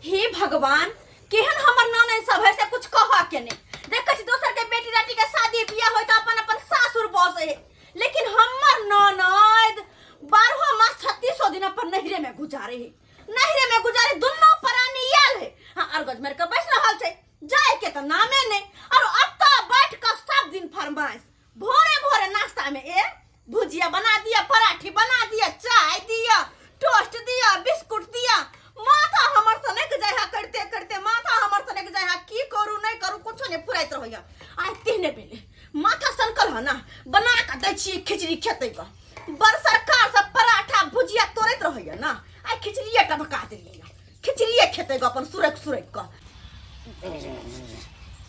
हे भगवान, केहन हमर ननैद सब है से कुछ कह के नहीं। देखै छी दोसर के बेटी राटी के शादी बियाह होय तऽ अपन अपन सासुर बसै है, लेकिन हमर ननैद बारहो मास 36 दिन अपन नैहरे में गुजारे है, नैहरे में गुजारे। दुनू प्राणी आयल है, हाँ, अरगज मारि के बैस रहल छै, जाय के तऽ नामे नहि। और अतऽ बैठ कऽ सब दिन फरमाइश, भोरे भोरे नाश्ता में ए भुजिया बना दिया, पराठी बना दिया, चाय दिया, टोस्ट दिया, बिस्कुट दिया। माथा हमर सनक जाय हा, करते करते माथा हमर सनक जाय हा। की करू नहीं करू कुछो नहीं फुराइत रहैया। आइ तेहने भेले, माथा सनकल ह ना, बना के दै छी खिचड़ी खेतै क। बड़ सरकार सब पराठा भुजिया तोड़ैत रहैया ना, आइ खिचड़िए टभका देलियै, खिचड़िए खेतै ग अपन सुरक सुरक क।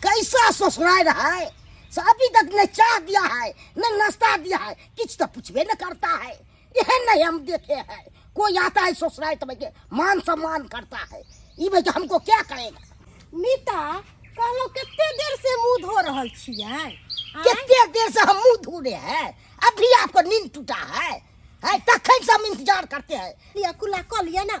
कैसा ससुराल है, से अभी तक न चाह दिया है न नाश्ता दिया है, किछ तो पूछबे न करता है। यह नहीं हम देखे हैं, कोई आता है ससुराल तो भाई मान सम्मान करता है, ये भाई हमको क्या करेगा। मीता, कहलहुँ कते देर से मुंह धो रहल छियै? आँय? कितने देर से हम मुंह धो रहे हैं, अभी आपको नींद टूटा है, है तखन से हम इंतजार करते हैं। लिया कुल्ला कऽ लिअ ना।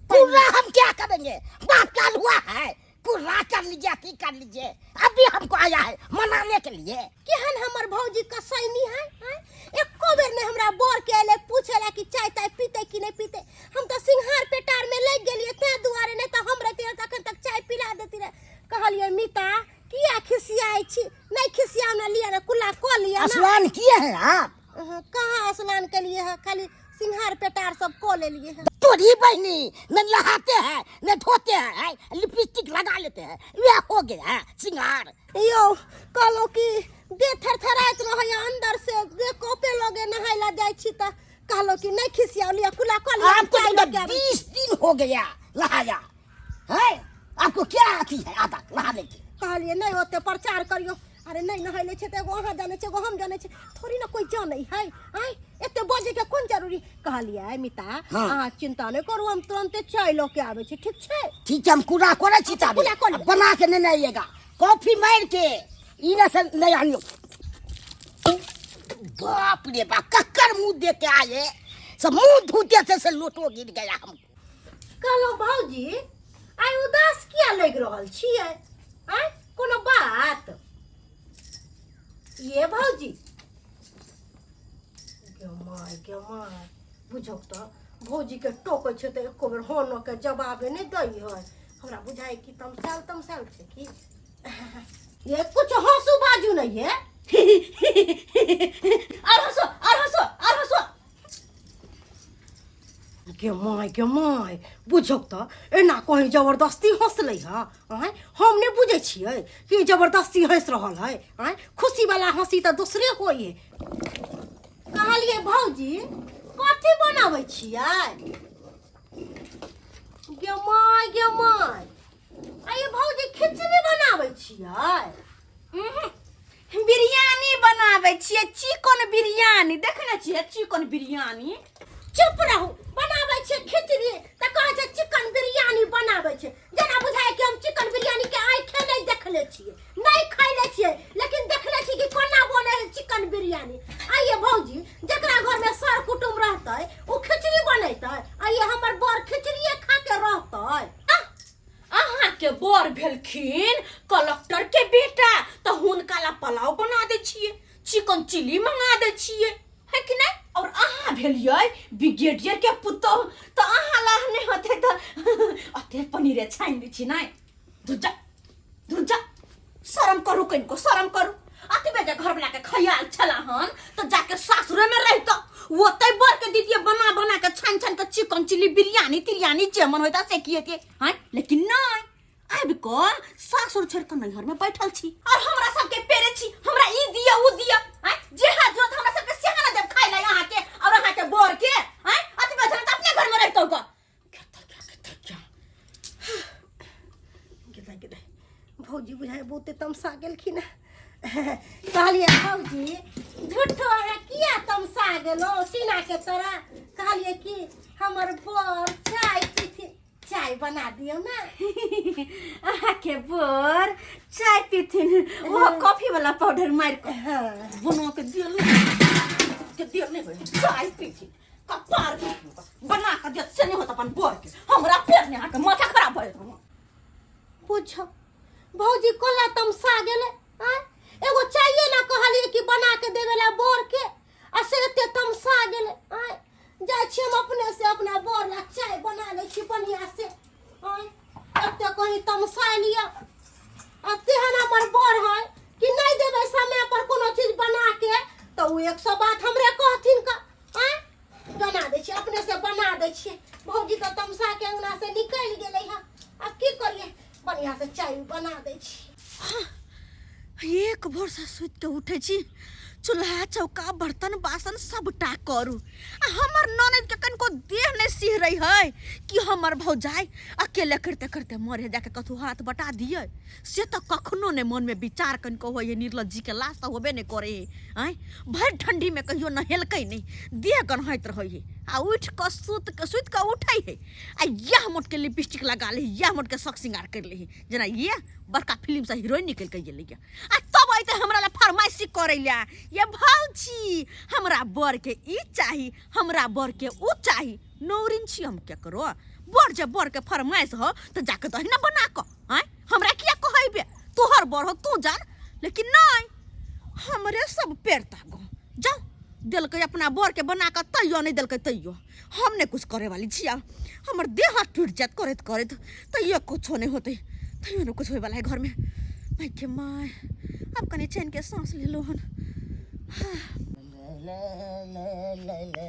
पूरा हम क्या करेंगे, बाप काल हुआ है, पूरा कर लीजिए, अथी कर लीजिए, अभी हमको आया है मनाने के लिए। केहन हमर भौजी कसैनी है, आँय? एको बेर ने हमरा बर के एलै पूछे ला कि चाय ताय पीते कि नहीं पीते। हम तऽ सिंघार पेटार में लागि गेलियै तें दुआरे, नहीं तऽ हम रहती तखन तक चाय पिला देती रहे। कहलियै मीता किया खिसियाइ छी, नहीं खिसियाउ ना, लिअ ना कुल्ला कऽ लिअ ना। स्नान किए हैं आप? अहाँ कहाँ स्नान केलिए है, खाली सिंघार पेटार सब कऽ लेलिए है। तोरी बहनी न नहाते हैं न धोते हैं, हैं? लिपस्टिक लगा लेते हैं, यह हो गया है सिंगार। यौ कहलहुँ कि देह थरथराइत रहैया अंदर से, देह कॉपे लगे, नहाय ला जाइ छी तऽ कहलहुँ कि नहीं खिसियाउ, लिअ कुला कऽ लिअ, आपको चाय तो लऽ के आबै छी। 20 दिन हो गया नहाया है, आपको क्या आती है आदत नहाने की? कहलिए नहीं ओते प्रचार करियो, अरे नहीं नहैले छै तऽ एगो अहाँ जानै छै, एगो हम जानै छै, थोड़ी ना कोई जानै है। आँय एते बजै के कोन जरूरी? कहलिए आय मिता, हाँ। अहाँ चिंता नहीं करू, हम तुरंते चाय लऽ के आबै छी, ठीक छै? ठीक है, हम कूड़ा करे छी ताबे। कूड़ा कऽ लिअ। बना के नहीं आइएगा, कॉफी मार के ई ना से नहीं आनियो। बाप रे बाप, कक्कर मुंह दे के आए, सब मुंह धोते थे से लोटो गिर गया हमको। कहलहुँ भौजी आइ उदास किया लागि रहल छियै? आँय कोनो बात? ये भौजी गे माय गे माय, बुझौक तऽ भौजीके टोकै छै तऽ एको बेर हँ न के जवाबे नहि दै है। हमरा बुझाइ कि तमसायल तमसायल छै की। ये कुछ हंसू बाजू नहीं है। और हंसो, और हंसो, और हंसो। गे माय गे माय, बुझौक तऽ एना कहीं जबरदस्ती हंसलै हँ? आँय हम नहि बुझै छियै कि जबरदस्ती हँसि रहल है। आँय खुशीवला हँसी तऽ दोसरे होइ है। कहलियै भौजी कथी बनाबै छियै? गे माय गे माय, आइए भौजी खिचड़ी बनाबै छियै? बिरयानी बनाबै छियै, चिकन बिरयानी। देखने छियै चिकन बिरयानी? चुप रहू, बनाबै छियै खिचड़ी तऽ कहै छै चिकन बिरयानी बनाबै छै, जेना बुझाय कि हम चिकन बिरयानी के आँखे नहि देखले छियै, नहि खैले छियै, लेकिन देखले छी कि कोना बनै है चिकन बिरयानी। आइए भौजी, जकरा घर में सर कुटुम रहतै ओ खिचड़ी बनेतै? आइए हमर बर खिचड़िए खा के रहतै? अहाँके बर भेलखिन कलेक्टर के बेटा तऽ हुनका ला पुलाव बना दै छियै, चिकन चिली मंगा दै छियै, है कि नहि? और अहाँ भेलियै ब्रिगेडियर के पुतोह तऽ अहाँ ला नहि होतै तऽ अते पनीरे छानि दै छी। नहि धुर्जा धुर्जा, शरम करू, कनिको शरम करू। अतबे जे घरवला के खयाल छला हन तऽ जाके सासुरे में रहितऽ, ओतै बर के दीदिए बना बना के छानि छानि के चिकन चिली बिरयानी तिरयानी जे मन होता से किए के हैं, लेकिन नहीं, आबि कऽ सासुर छोड़ि कऽ नैहर में बैठल छी और हमरा सबके पेरे छी, हमरा ई दिअ ऊ दिअ। हैं, जे हाथ जोत हमरा सबके सेहा ना देब खाइ ला अहाँके और अहाँके बर के। हैं, अतबे छल तऽ अपने घर में रहितौ गऽ। गेलै गेलै, भौजी बुझाइ बहुते तमसा गेलखिन हँ। कहलियै भौजी झूठो अहाँ किया तमसा गेलहुँ टीनाके तरह? कहलियै कि हमर बर चाय पीथिन, चाय बना दियौ ने। अहाँके बर चाय पीथिन, ओहो कॉफी वाला पाउडर मारि कऽ बना के दियल के दियल नहि होय, चाय पीथिन कपार बना के दियत से नहि होत अपन बर के, हमरा फेर नहि अहाँके माथा खराब भऽ जायत। बुझो भौजी कोला तमसा गेलै आँय एगो चाइए ना कहलिए कि बना के देवे ला बोर के आ से एते तमसा गेलै आँय जाइ छी हम अपने से अपना बोर ला चाय बना लै छी बढ़िया से आँय एते कहीं तमसा लिअ आ तेहन हमर बोर है कि नहीं देबै समय पर कोनो चीज बना के तऽ ओ 100 बात हमरे कहथिन का आँय बना दै छियै अपने से बना दै छियै भौजी तऽ तमसा के अंगना से निकलि गेलै हँ आब की करियै बढ़िया से चाय बना दै छियै एक भोर से सुति के उठै छी चूल्हा चौका बर्तन बासन सबटा करू आ हमर ननद के कनिको देह नहि सिहरै है कि हमर भौजाइ अकेले करते करते मरे जाके कतहु हाथ बटा दियै से तऽ कखनो नहि मनमे विचार कनिको होइ है निर्लज्जी के लाज तऽ होबे नहि करै है आँय भरि ठंडीमे कहियो नहेलकै नहि देह गन्हाइत रहै है आ उठि कऽ सुति कऽ सुति कऽ उठै है आ इएह मोटके लिपस्टिक लगा लै है इएह मोटके शौक श्रृंगार करि लै है जेना ये बड़का फिल्मसँ हीरोइन निकलि कऽ गेलैए आ तब अयतै हमरा लए फरमाइशी करै लए ये भौजी हमरा बरके ई चाही हमरा बरके उ चाही नौरिन छी हम केकरो बर जे बरके फरमाइश हो तऽ जाके दही ने बना कऽ आँय हमरा किया कहैबे तोहर बर हो तू जान लेकिन नहीं हमरे सब पेड़ तागो जाओ देलकै अपना बर के बना कऽ तैयो नहीं देलकै तैयो हम नहीं कुछ करे वाली छी आब हमर देह हाथ टूट जात करैत करैत तैयो कुछो नहीं होतै तैयो नहीं कुछ होय वाला है घर में माय के my अब कनी चैन के सांस ले लो हन ले ले ले ले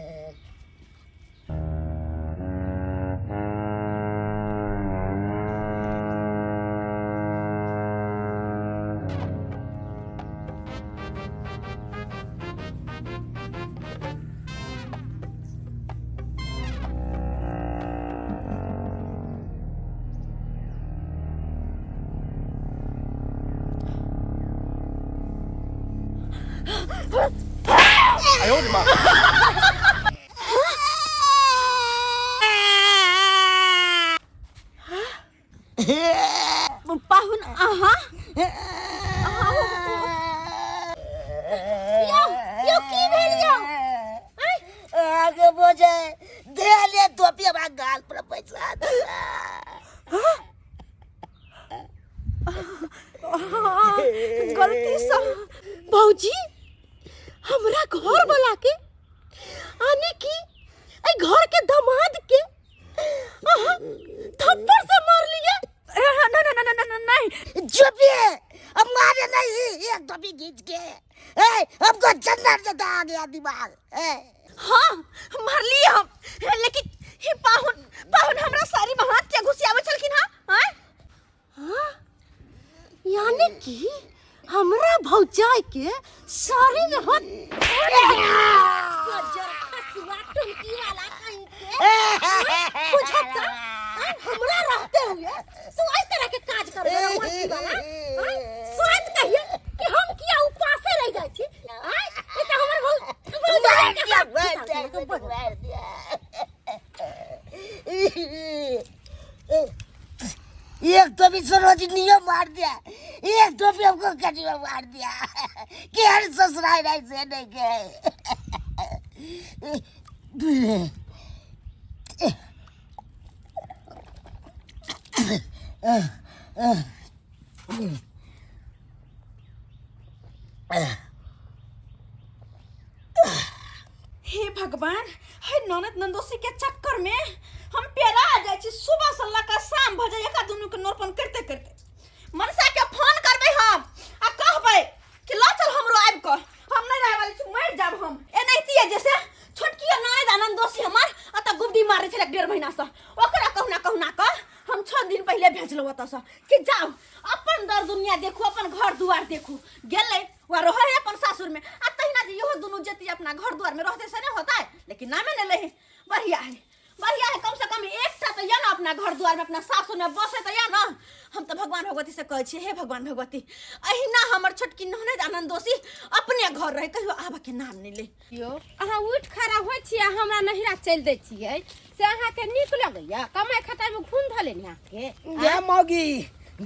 पाहुन अहाँ यौ यौ की भेल यौ आगे बोझे दे ले टोपी हमरा गाल पर पैसा दे। गलती से भौजी हमरा घर वाला के आने की एहि घर के दामाद के अहाँ थप्पड़ से मार लिए ना ना ना ना ना नहीं जो भी है अब मारे नहीं एक टोपी खींच के ए, हमको चंदन से आ गया दिमाग ए, हाँ मारलिए हम लेकिन हे पाहुन पाहुन हमरा साड़ी में हाथ के घुसियावे छलखिन हां आँय यानी कि हमरा भौजाई के साड़ी में हाथ गजर खसुआ टुनकी वाला कहीं के बुझता हमरा रहते हुए तू इस तरह के काज कर रहा वाला आँय? सोच कहिए कि हम किया उपासे रह जाइ छी आँय? ई तऽ हमर भौजाई के मार दिया हाथ मार घुसा दिया देलक, बड़। मार दिया एक टोपी सरोजनियो मार दिया एक टोपी हमको कटिया मार दिया कि हर ससुराल नहीं से नहीं के हे भगवान हे ननद नंदोसी के चक्कर में हम पेरा जाइ छी सुबह से लऽ कऽ शाम भऽ जाइ एका दुनू के नोरपन करते करते मनसा के फोन करबै हम आ कहबै कि लऽ चल हमरो आबि कऽ हम नहि रहै वाली छी मरि जाब हम एनाहिते जैसे छोटकी ननद आ नंदोसी हमर अतऽ गुबदी मारै छलै 1.5 महीना से ओकरा कहुना कहुना कऽ हम 6 दिन पहिले भेजलहुँ ओतऽसँ कि जाउ अपन दर दुनिया देखू अपन घर दुआर देखू गेलै वह रहे है अपन सासुर में आ तहिना जे इहो दुनू जेती अपना घर दुआर में रहते से नहीं होता है लेकिन नामे नहीं ले बढ़िया है बढ़िया है कम से कम एकटा तो या ना अपना घर दुआर में अपना सासुर में बसे तो या ना हम तो भगवान भगवती से कहै छियै हे भगवान भगवती अहिना हमर छोटकी ननद आनंद दोषी अपने घर रहे कहियो आबऽ के नाम नहीं ले यौ अहाँ उठि खड़ा होइ छियै आ हमरा नहिरा चलि दै छियै से अहाँके नीक लगैया कमाइ खटाइमे घून धऽ लेने अहाँके गे मौगी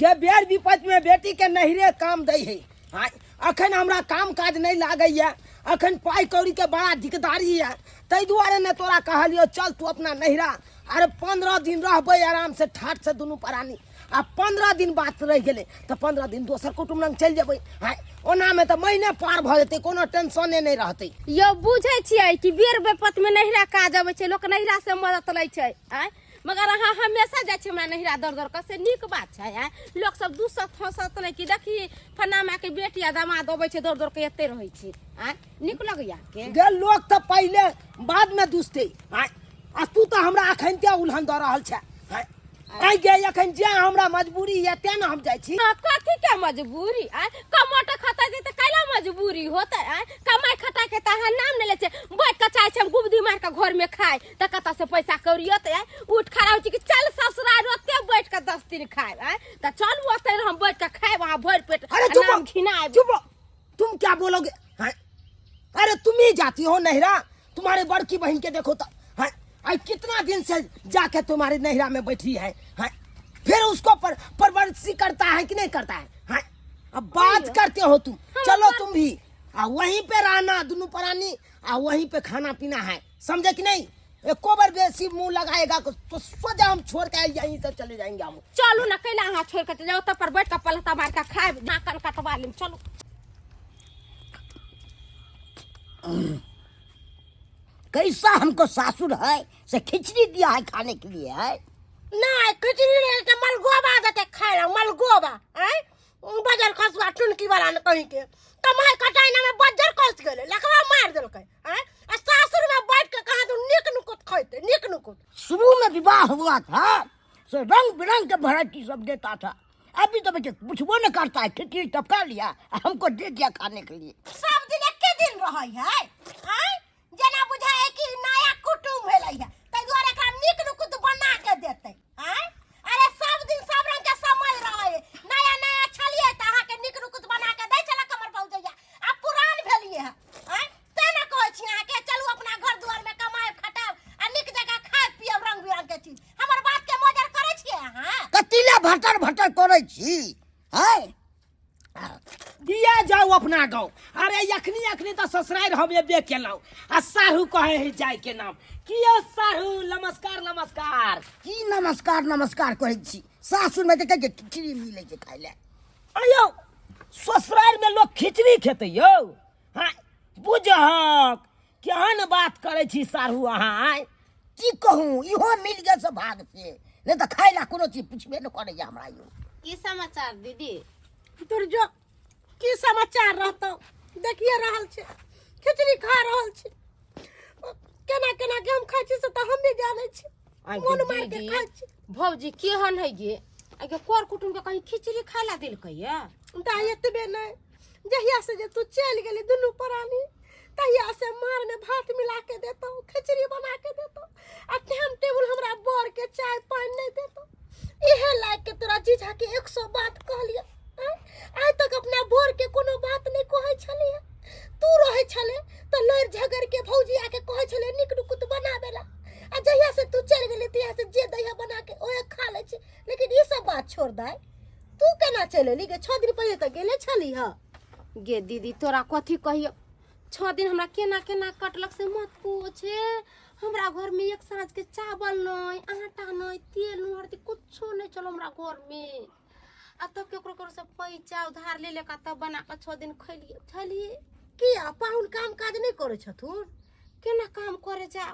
गे बेर विपत में बेटी के नहिरे काम दै है आय अखन हमरा काम काज नहीं लागैया अखन पाइ कौड़ी के बड़ा दिकदारी है, ताहि दुआरे ने तोरा कहलियो चल तू अपना नैहरा। अरे 15 दिन रहबै आराम से ठाठ से दुनू प्राणी, आ 15 दिन बात रहि गेलै तऽ 15 दिन दोसर कुटुम्ब लग चलि जेबै। आँय, ओनामे तऽ महीने पार भऽ जेतै, कोनो टेंशने नहि रहतै। यौ बुझै छियै कि बेर बेपत में नैहरा काज अबै छै, लोक नैहरा से मदद लै छै। आँय, मगर अहाँ हमेशा जाइ छी हमरा नैहरा दौड़ दौड़ कऽ, से नीक बात छै? आँय, लोक सब दूसत हंसत नहि कि देखी फन्ना माँ के बेटी आ दामाद अबै छै दौड़ दौड़ के एते रहै छी? आँय, नीक लगैया के? गे लोक तऽ पहिले बादमे दुसतै। आँय, आ तू तऽ हमरा अखन ते उल्हन दऽ रहल छै। आँय आइ गे, अखन जे हमरा मजबूरी यऽ तें ने हम जाइ छी। हाँ, कथी के मजबूरी? आय कमाटे खता जे त कैला मजबूरी होते? आय कमाई खटा के त अहाँ नाम नहि लै छै, बैठ के चाहे छै हम गुबदी मार के घर में खाय त कतऽ से पैसा कौड़ी होते? आय उठ खड़ा होइ छै कि चल ससुराल ओते बैठ के 10 दिन खाय। आय त चलू ओते हम बैठ के खायब अहाँ भरि पेट। अरे चुप, नाम घिनायब। चुप, तुम क्या बोलोगे? हैं? अरे तुम ही जाती हो नैहरा, तुम्हारे बड़की बहन के देखो तो, हैं? आई कितना दिन से जाके तुम्हारे नैहरा में बैठी है, हैं? फिर उसको पर परवरिश करता है कि नहीं करता है, हैं? अब बात करते हो तुम। चलो तुम भी आ वहीं पे रहना दोनों प्राणी, आ वहीं पे खाना पीना है, समझे कि नहीं? एको बार बेसी मुंह लगाएगा तो सोजा हम छोड़ के यहीं से चले जाएंगे हम। चलू ना, कैला अहाँ छोड़ के जाओ, तब पर बैठ के पलता मार के खायब, नाकन कटवा लेम। चलू। कैसा हमको सासुर है से खिचड़ी दिया है खाने के लिए है। नहीं खिचड़ी नहीं तो मलगोबा देते खाए ला, मलगोबा। आय बजर खसुआ टुनकी वाला ने कहीं के कमाई कटाई ना में बजर कस गेले, लकवा मार देलकै। आय आ सासुर में बैठ के कहाँ तू नीक नुकुत खैते, नीक नुकुत। शुरू में विवाह हुआ था सो रंग बिरंग के वैरायटी सब देता था, अभी तो बच्चे पूछबो न करता है, खिचड़ी टपका लिया हमको दे दिया खाने के लिए। सब दिन एके दिन रहै है। आय जेना बुझाए कि नया कुटुम्ब भेलै है ताहि दुआरे एकरा नीक नुकुत बना के देतै। आय अरे सब दिन सब रंग के समय रहै, नया नया छलियै तऽ अहाँके नीक नुकुत बना के दै छलै कमर पहुँचैया, आ पुरान भेलियै है। आय तें ने कहै छी अहाँके चलू अपना घर दुआर में कमायब खटाब आ नीक जगह खायब पियब रंग बिरंग के चीज। हमर बात के मोजर करै छियै अहाँ? कथी लए भटर भटर करै छी? है दिया जाओ अपना गाँव। अरे अखनी अखनी तो ससुराल हम एबे केलहुँ आ साहू कहे है जाय के नाम। कियो साहू नमस्कार नमस्कार। की नमस्कार नमस्कार कहै छी? सासुर में देखै छियै खिचड़ी मिलै छै खाय लए। अयौ ससुराल में लोग खिचड़ी खेतै यौ? हाँ बुझहक केहन बात करै छी साहू अहाँ। की कहूँ, इहो मिल गेल से भाग से, नहीं तऽ खाय ला कोनो चीज पुछबे नहि करैया हमरा यौ। की समाचार दीदी? तोर जो की समाचार रहतौ, देखिए रहल छै खिचड़ी खा रहल छी, केना केना के हम खाइ छी से तऽ हम नहि जानै छी, मोन मारि के खाइ छी। भौजी केहन है गे? आगे कर कुटुम के कहीं खिचड़ी खाय ला देलकै या? दाइ एतबे नहि, जहिया से जे तू चलि गेली दुनू प्राणी तहिया से मार में भात मिला के देतौ, खिचड़ी बना के देतौ, आ टाइम टेबुल हमरा बर के चाय पानि नहि देतौ। इहे लायक के तोरा जीजा के 100 बात कहलियै। आइ तक अपना बर के कोनो बात नहि कहै छलियै। तू रहै छले तऽ लड़ि झगड़ि के भौजी आके कहै छले नीक नुकुत बनाबे ला, आ जहिया से तू चलि गेली तहिया से जे दैया बना के ओहे खा लै छी। लेकिन ई सब बात छोड़ दाइ, तू केना चलि एली गे? 6 दिन पहिले तऽ गेले छली हँ। गे दीदी तोरा कथी कहियो, 6 दिन हमरा केना केना कटलक से मत पूछे। हमरा घर में एक साँझ के चावल नहीं, आटा नहीं, तेल नहीं, हल्दी कुछो नहीं चलो हमरा घर में। आ तब केकरो केकरो से पैसा उधार ले लेकर तब बना के 6 दिन खैलिए बुझलिए। किया पाहुन काम काज नहीं करै छथुन? केना काम करे जा,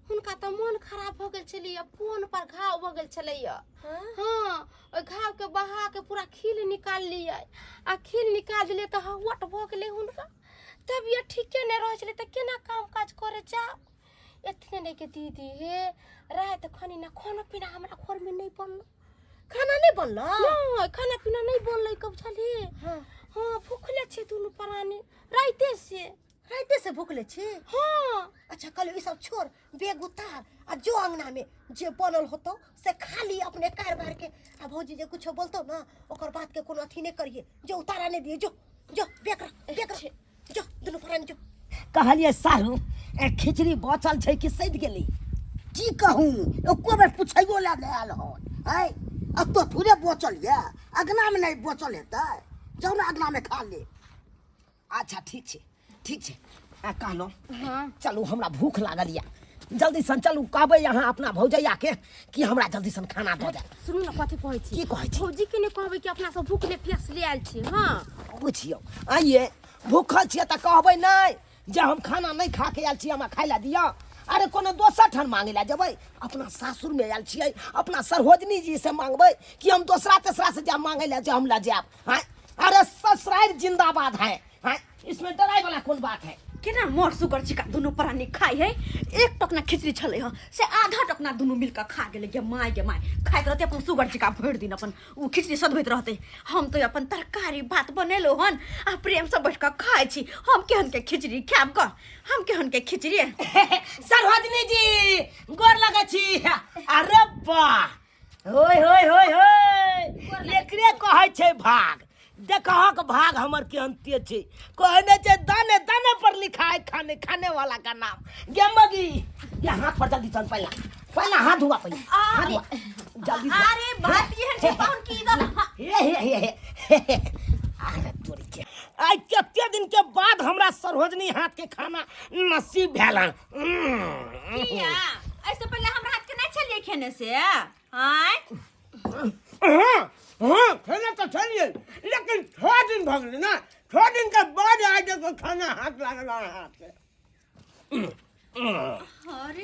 हुनका तऽ मन खराब भऽ गेल छलैया, फोन पर घाव भऽ गेल छलैया। हाँ ओहि घाव के बहा के पूरा खील निकाललियै आ खील निकाल देलियै तऽ हवट भऽ गेलै हुनका, तबियत ठीके नहि रहै छलै तऽ केना काम काज करे जाउ। एतने नहि के दीदी हे राति खनी ना खाना पीना हमरा घर में नहीं बनल। खाना नहीं बनल? नहीं खाना पीना नहीं बनल कब छलिए। हाँ भूखले छी दुनू प्राणी राइते से। राइते से भूखले छी? हाँ। अच्छा कल ई सब छोड़, बेग उतार आ जो अंगना में जे बनल होतो से खाली अपने कारबार के। आ भौजी जे कुछो बोलतो ना ओकर बात के कोनो अथी नहीं करिए, जो उतारा नहीं दिए, जो जो बेग रख, बेग रख, जो दुनू प्राणी जो। कहलिए सारू ए खिचड़ी बचल छै कि सैद गेली? की कहूँ एको बेर पुछैयो ला नहि आयल हन। है अब तो थोड़े बचल ये, अगना में नहीं बचल हेतै, जाउ ने अगना में खा ले। अच्छा ठीक छै ठीक छै। आ कहलहुँ हाँ चलू हमरा भूख लागल यऽ जल्दी सन चलू कहबै अहाँ अपना भौजैया के कि हमरा जल्दी सन खाना दऽ दे सुनू ने कथी कहै छी की कहै छी? भौजी के नहि कहबै कि अपना सब भूख ले प्यास ले आयल छी हाँ बुझियौ आइए भूखल छियै तऽ कहबै नहि जे हम खाना नहि खा के आयल छी हमरा खाय लए दिअ अरे कोनो दोसर ठाम मांगे लए जेबै अपना सासुरमे आयल छियै अपना सरोजनी जी से मांगबै कि हम दोसरा तेसरा से जायब मांगे लए जे हम लए जायब आँय अरे ससुरारि जिंदाबाद है आँय इसमें डराय वाला कोन बात है केना मोर सुगर चिका दुनू प्राणी खाइ है एक टोकना खिचड़ी छलै हँ से आधा टोकना दुनू मिलकर खा गेलै गे माय गे माय खाइत रहतै अपन सुगर चिका भरि दिन अपन ओ खिचड़ी सधबैत रहतै हम तऽ अपन तरकारी भात बनेलहुँ हन आ प्रेमसँ बैठ कऽ खाइ छी हम केहन के खिचड़ी खायब कऽ हम केहन के खिचड़ी सरोजनी जी गोर लगै छी अरे वाह होय होय होय होय एकरे कहै छै भाग देखहक भाग हमर केहन तेज छै कहै नहि छै दाने दाने पर लिखा है खाने खाने वाला का नाम गे मगी ये हाथ पर जल्दी चल पहला पहला हाथ धुआ पहले हाथ धुआ जल्दी धुआ। अरे बात एहन छै पाहुन की इधर हे हे हे हे हे अरे तोरी के आइ कते दिन के बाद हमरा सरोजनी हाथ के खाना नसीब भेल हन किया ऐसे पहले हमरा हाथ के नहीं छलिए खेने से आय हाँ हाँ खेने तऽ छलियै लेकिन छओ दिन भऽ गेलै ने छओ दिनके बाद आइ देखो खाना हाथ लागल अहाँ हाथके अरे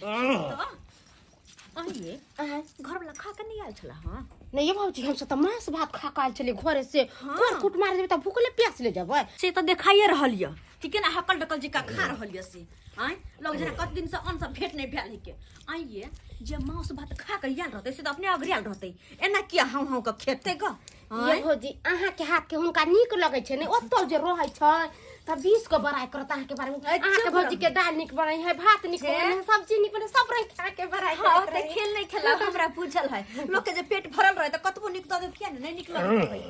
तो आइए घर वाला खा के नहीं आयल छला हां नहीं ये भौजी हमसब तऽ मांस भात खा के आयल छलियै घरे से कोर कुट मार देबै तऽ भूखले प्यास ले जेबै से तऽ देखाइए रहल यऽ ठीक है ना हकल डकल जिका खा रहल यऽ से आँय लोग जेना कत दिन से अन्न सब भेंट नहीं भेल है के आइए जे मांस भात खा के आयल रहतै से तऽ अपने अगरियल रहतै एना किया हाउ हाउ के खेतै ग ये भौजी अहाँके हाथके हुनका नीक लगै छै ने ओतऽ जे रहै छै तऽ 20 गो बड़ाइ करत अहाँके बारेमे अहाँके भौजी के दालि नीक बनै है भात नीक बनै है सब्जी नीक बनै सब रंग के अहाँके बड़ाइ हाँ करैत तऽ रहै। खेल नहीं खेला हमरा बुझल है लोग के जे पेट भरल रहे तऽ कतबो नीक दऽ देब किया ने नहीं नीक लगैत रहै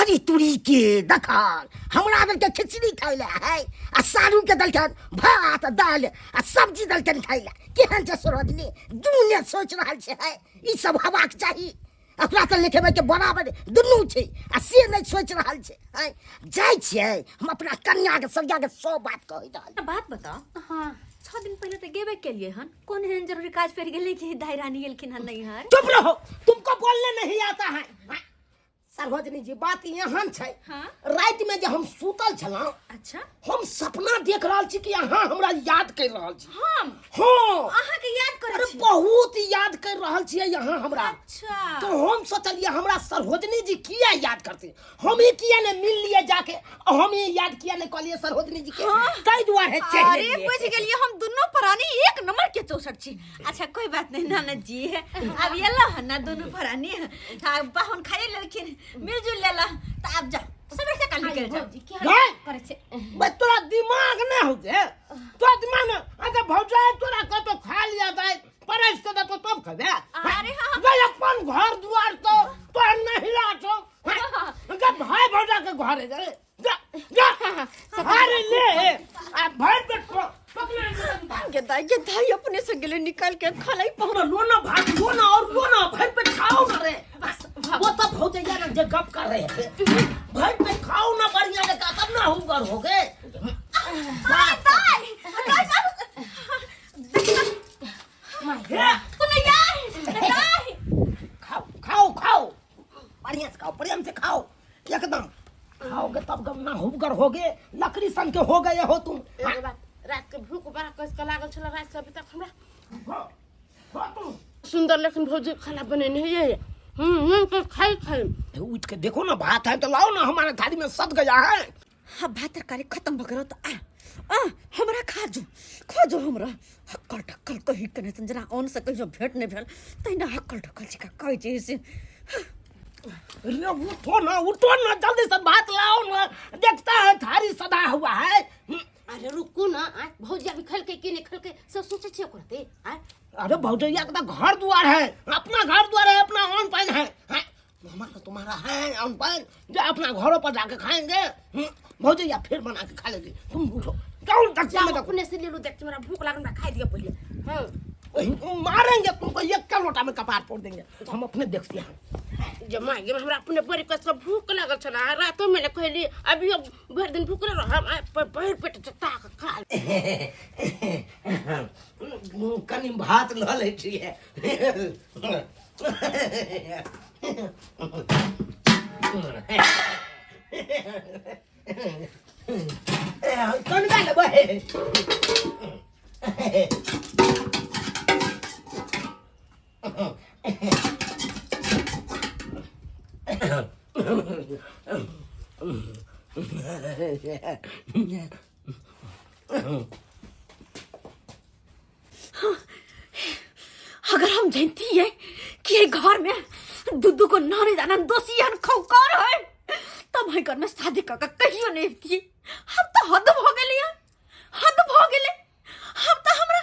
अरे तुरी के दखल हमरा देलकै खिचड़ी खाइ लए है आ सारू के देलकै भात दालि आ सब्जी देलकै खाइ लए केहन छै सरोजनी दुनू सोचि रहल छै है ई सब हेबाक चाही ओकरा तऽ लिखेबै के बराबर दुनू छै आ से नहि सोचि रहल छै है जाइ छियै हम अपना कन्याके सरियाके सब बात कहै रहल बात बताओ हाँ 6 दिन पहले तऽ गेबे केलिए हन कोन एहन जरूरी काज पड़ि गेलै कि दाई रानी गेलखिन हन नैहर चुप रहो तुमको बोलने नहीं आता है हाँ? सरोजनी जी बात एहन छै हाँ? राति में जे हम सुतल छलहुँ अच्छा हम सपना देख रहल छी कि अहाँ हमरा याद कर रहल छी हम हाँ अहाँके याद करै अरे छी बहुत याद कर रहल छियै यहाँ हमरा अच्छा तो हम सोचलिए हमरा सरोजनी जी किया याद करते हम ही किया ने मिल लिए जाके और हम ही याद किया ने कहलिए सरोजनी जी के ताहि दुआरे चलि अरे एलियै। बुझ गेलिए हम दुनू प्राणी एक नंबर के चौसठ छी अच्छा कोई बात नहीं नाना जी अब एला हन ना दुनू प्राणी आ पाहुन खाइए लेलखिन मिलजुल लेला त आब जा सबेर से कल निकल जा भौजी की नहीं। करै छै बे तोरा दिमाग नहीं हो गे तोरा दिमाग में अच्छा भौजाई तोरा कतो खा लिया जाए परस के तो तब खबे अरे हाँ। गे अपन घर दुआर तो तोर नहीं छौ गे भाई भौजा के घर है रे जा जा अरे ले आ भर पेट पकड़ा के दाई अपने से गेले निकाल के खलाई पकड़ा लो ना भात लो ना और लो ना भर पेट खाओ ना रे वो तब भौजैया ना जे गप कर रहे थे भर पेट खाओ ना बढ़िया लगा तब ना हम घर हो गए दाई दाई दाई खाओ खाओ खाओ बढ़िया से खाओ प्रेम से खाओ एकदम खाओगे तब गम ना हुबगर होगे लकड़ी सन के हो गए हो तुम एगो बात रात के भूख बड़ा कस के लागल छल रात से अभी तक हमरा खाओ, खाओ तुम। सुंदर लेकिन भौजी खाना बनेने है ये हम तो खाई खाई उठ के देखो ना भात है तो लाओ ना हमारे थाली में सद गया है हाँ भात तरकारी खत्म भऽ गेल तऽ आ आ हमरा खा जो खा जो हमरा हक्कल ढक्कल कही कने सन जेना अन्न से कहियो भेंट नहि भेल तहिना हक्कल ढक्कल छिका कहै छै से अरे उठो ना उठो ना जल्दी से भात लाओ ना देखता है थाली सदा हुआ है अरे रुकू ना आय भौजी अभी खेलकै कि नहि खेलकै सब सोचै छियै ओकरा आय अरे भौजैया का तो घर द्वार है अपना घर द्वार है अपना ऑन पाइन है, हैं? हमारा तुम्हारा है ऑन पाइन जो अपना घरों पर जाके खाएंगे भौजैया फिर बना के खा लेगी तुम उठो जाओ दक्षिण में जाओ देखो अपने से ले लो देख मेरा भूख लागल हमरा खाइ दिअ पहिले हाँ वही मारेंगे तुमको एक का लोटा में कपार फोड़ देंगे हम अपने देखते हैं जे माय गे, हमरा अपने बड़ी कस भूख लागल छल आ रातो में ने कहली अभियो भरि दिन भूखले रहब आ भरि पेट जता के खा कनि भात लऽ लै छियै। कनका लेबै? अगर हम जानती है कि ये घर में दू दू को नानी जाना दोषी हन खौकार है, तब हम घर में शादी कर के कहियो नहीं थी। हम तो हद भ गेली है, हद भ गेले। हम तो हमरा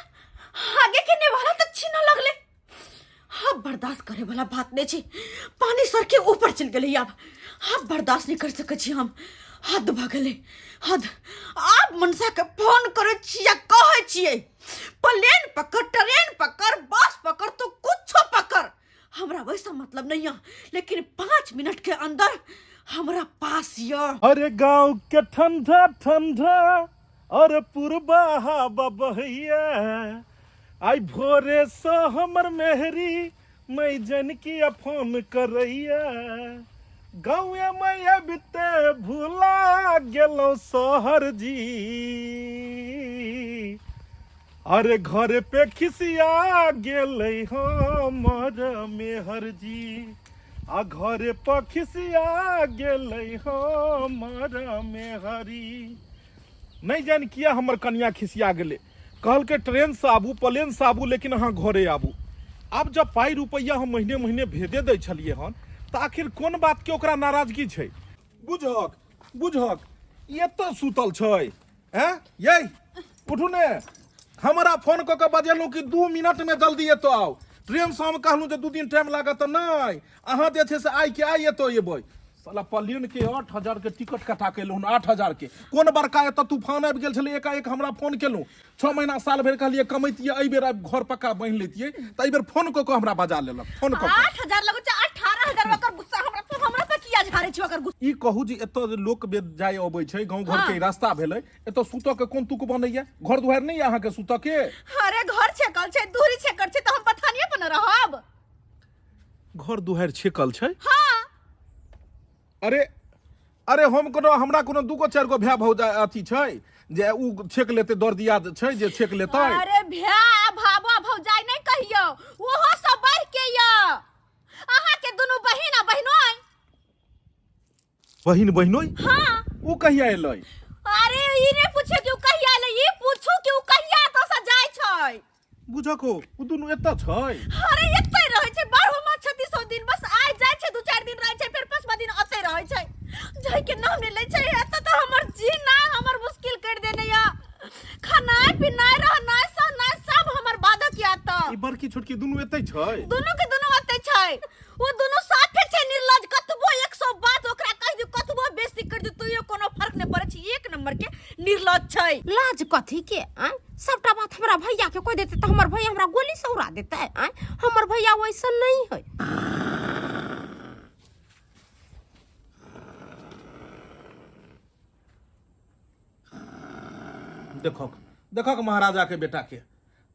आगे के नेवाला तक छीन लगले। अब बर्दाश्त करे वाला बात नहीं छी। पानी सर के ऊपर चल गेले। अब बर्दाश्त नहीं कर सके छी हम। हद भ गेले, हद। आब मनसा के फोन करे छी या कहै छियै, प्लेन पकड़, ट्रेन पकड़, बस पकड़, तू कुछो पकड़, हमरा वैसा मतलब नहीं है, लेकिन 5 मिनट के अंदर हमरा पास य। अरे गांव के ठंडा ठंडा और पुरबा हवा बहैया, आई भोरे से हमर मेहरी मैं जन की फोन करैया, गाँव में अबिते भूला गेलो शहर जी, अरे घर पे खिसिया गेलै हमर मेहर जी, आ घर पर खिसिया गेलै हमर मेहरी। नहि जानि किया हमर कनिया खिसिया गेलै। कहलकै ट्रेनसँ आबू, प्लेनसँ आबू, लेकिन अहाँ घरे आबू। आब जब पाइ रुपैआ हम महीने महीने भेजे दै छलियै हन तऽ आखिर कोन बातके ओकरा नाराजगी छै? बुझहक बुझहक, ई एतऽ सुतल छै। हैं यै, उठू ने। हमरा फोन कऽ के बजेलहुँ कि 2 मिनटमे जल्दी एतऽ आउ। ट्रेनसँ हम कहलहुँ जे 2 दिन टाइम लागत, तऽ नहि, अहाँ जे छै से आइ के आइ एतऽ एबै। साला प्लेन के 8000 के टिकट कटा के एलहुँ, 8000 के। कोन बड़का एतऽ तूफान आबि गेल छलै, एकाएक हमरा फोन केलहुँ। 6 महीना साल भरि कहलियै कमैतियै, एहि बेर आबि घर पक्का बान्हि लैतियै, तऽ एहि बेर फोन कऽ कऽ हमरा बजा लेलक। फोन कऽ कऽ 8000 लगै छै, 18,000। ओकर गुस्सा हमरा पर, हमरा पर किया झाड़ै छै ओकर गुस्सा? ई कहू जे एतऽ जे लोक बेद जाय अबै छै, गाँव घर के ई रास्ता भेलै, एतऽ सुतऽ के कोन तुक बनैया? घर दुआरि नहि यऽ अहाँके सुतऽ के? अरे घर छेकल छै, दूरी छेकल छै, तऽ हम पथानिये पर न रहब? घर दुआरि छेकल छै? हाँ। अरे अरे, हम कोनो, हमरा कोनो दूगो चारि गो भाय भौजा अथी छै जे उ छेक लेतै? दर दियाद छै जे छेक लेतै? अरे भैया भाबा भौजाई नहीं कहियो, ओहो सब बढ़ के य अहाँ के दुनू बहिन आ बहिनोई। बहिन बहिनोई? हाँ। उ कहिया एलै? अरे ई नहीं पूछे कि उ कहिया एलै, ई पूछू कि उ कहिया एतऽ से जाइ छै। बुझको उ दुनू एतऽ छै? अरे एतै रहै छै बारहो मास 36 दिन, बस आइ जाइ छै, 2-4 दिन रहै छै, फेर पाँचवा दिन ओतै रहै छै। जाइ के नाम नहि लै छै। एतऽ तऽ हमर जीना हमर मुश्किल कर देने यऽ। खानाइ पिनाइ रहनाइ सहनाइ सब हमर बाधक यऽ एतऽ। ई बड़की छोटकी दुनू एतै छै? दुनू के दुनू ओतै छै। ओ दुनू साफे छै निर्लज। कतबो 100 बात ओकरा कहि दियौ, कतबो बेइज्जती कर दियौ, तैयो कोनो फर्क नहि पड़ै छै। एक नंबर के निर्लज छै। लाज कथी के? आँय, सबटा बात हमरा भैया के कह देते तऽ हमर भैया हमरा गोली से उड़ा देते। आँय, हमर भैया वैसन नहीं है। देखक देखक, महाराजा के बेटा के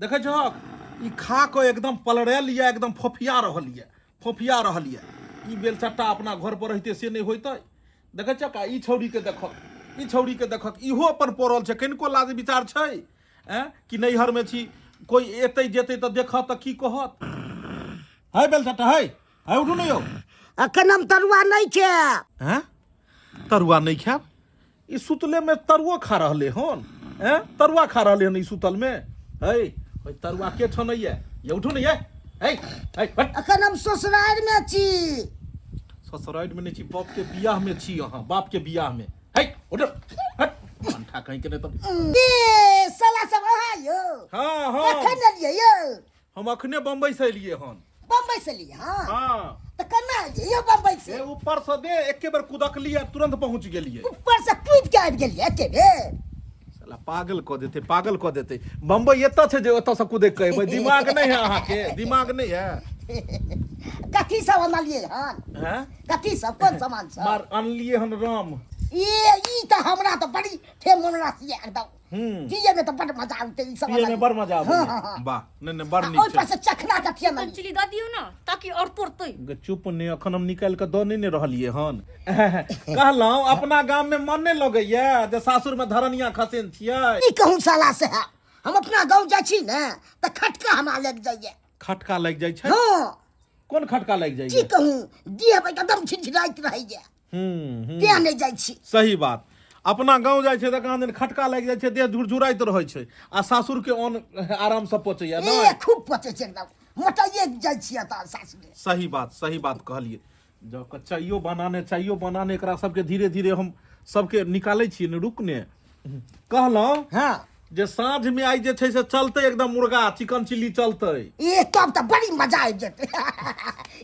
देखै छहक, ई खा कऽ एकदम पलड़ायल यऽ, एकदम फोफिया रहल यऽ, फोफिया रहल यऽ। ई बेलचट्टा अपना घर पर रहिते से नहि होइतै। देखै छहक, आ ई छौड़ी के देखक, ई छौड़ी के देखक, इहो अपन पड़ल छै। कनिको लाज विचार छै ऐं कि नैहर में छी, कोई एतै जेतै तऽ देखत तऽ की कहत? है बेलचट्टा, है है, उठू ने यौ। अखन हम तरुआ नहि खायब। हैं, तरुआ नहि खायब? ई सुतले में तरुओ खा रहले हन। हैं, तरुआ खा रहले हन ई सुतल में। है ओइ तरुआ के छनैया ये? उठू ने ये, है है, हट। अखन हम ससुरारि में छी। ससुरारि में नहीं छी, बाप के बियाह में छी अहाँ, बाप के बियाह में। है उठ, हट, अंठा कहीं के नहीं तब। ए साला सब अहाँ यौ? हाँ हाँ। कखन एलियै यौ? हम अखने बम्बई से एलियै हन। बम्बई से एलियै? हाँ। हाँ। तऽ केना एलियै यौ बम्बई से? ए ऊपर से दे एके बेर कुदकलियै, तुरंत पहुंच गेलियै। ऊपर से कूद के आबि गेलियै एके बेर? साला पागल कऽ देतै, पागल कऽ देतै। बम्बई एतऽ छै जे ओतऽ से कुदक के एबै? दिमाग नहि है अहाँके? दिमाग नहि है? कथी सब अनलियै हन? हैं? कथी सब, कोन सामान सब? मार अनलियै हन राम। ए ई तऽ हमरा तऽ बड़ी फेमन रस ये एकदम। पिए में तऽ बड मजा आबते ई सब। पिए में बड़ मजा आबै। हाँ, हाँ, हाँ। वाह, नहि नहि, बड़ आ नीक ओहि पर छै। से चखना कथी अनलियै? चिली दऽ दियौ ने ताकि और तोड़तै। गे चुप ने, अखन हम निकालि कऽ दऽ नहि ने रहलियै हन। कहलहुँ अपना गाम में मन नहि लगैया जे सासुर में धरनिया खसेन छियै। की कहूँ साला से, हम अपना गाँव जाइ छी ने तऽ खटका हमरा लागि जाइए। खटका लागि जाइ छै? हाँ। कोन खटका लागि की जाइए? कहूँ, देह पर एकदम झिझिराइत रहैए। हम्म हम्म। तें नहि जाइ छी। सही बात, अपना गाँव जाइ छै तऽ कहाँ दिन खटका लागि जाइ छै, देह झुरझुराइत रहै छै आ सासुर के अन्न आराम से पचैया। ए नहि खूब पचै छै एकदम, मोटाइए जाइ छियै तऽ सासुरे। सही बात, सही बात कहलियै। जँ कऽ चाइयो बनाने, चाइयो बनाने, एकरा सबके धीरे धीरे हम सबके निकालै छियै ने। रुक ने, कहलहुँ हाँ जे साँझ में आइ जे छै से चलतै एकदम मुर्गा चिकन चिल्ली चलतै। ए तब तऽ बड़ी मजा आबि जेतै।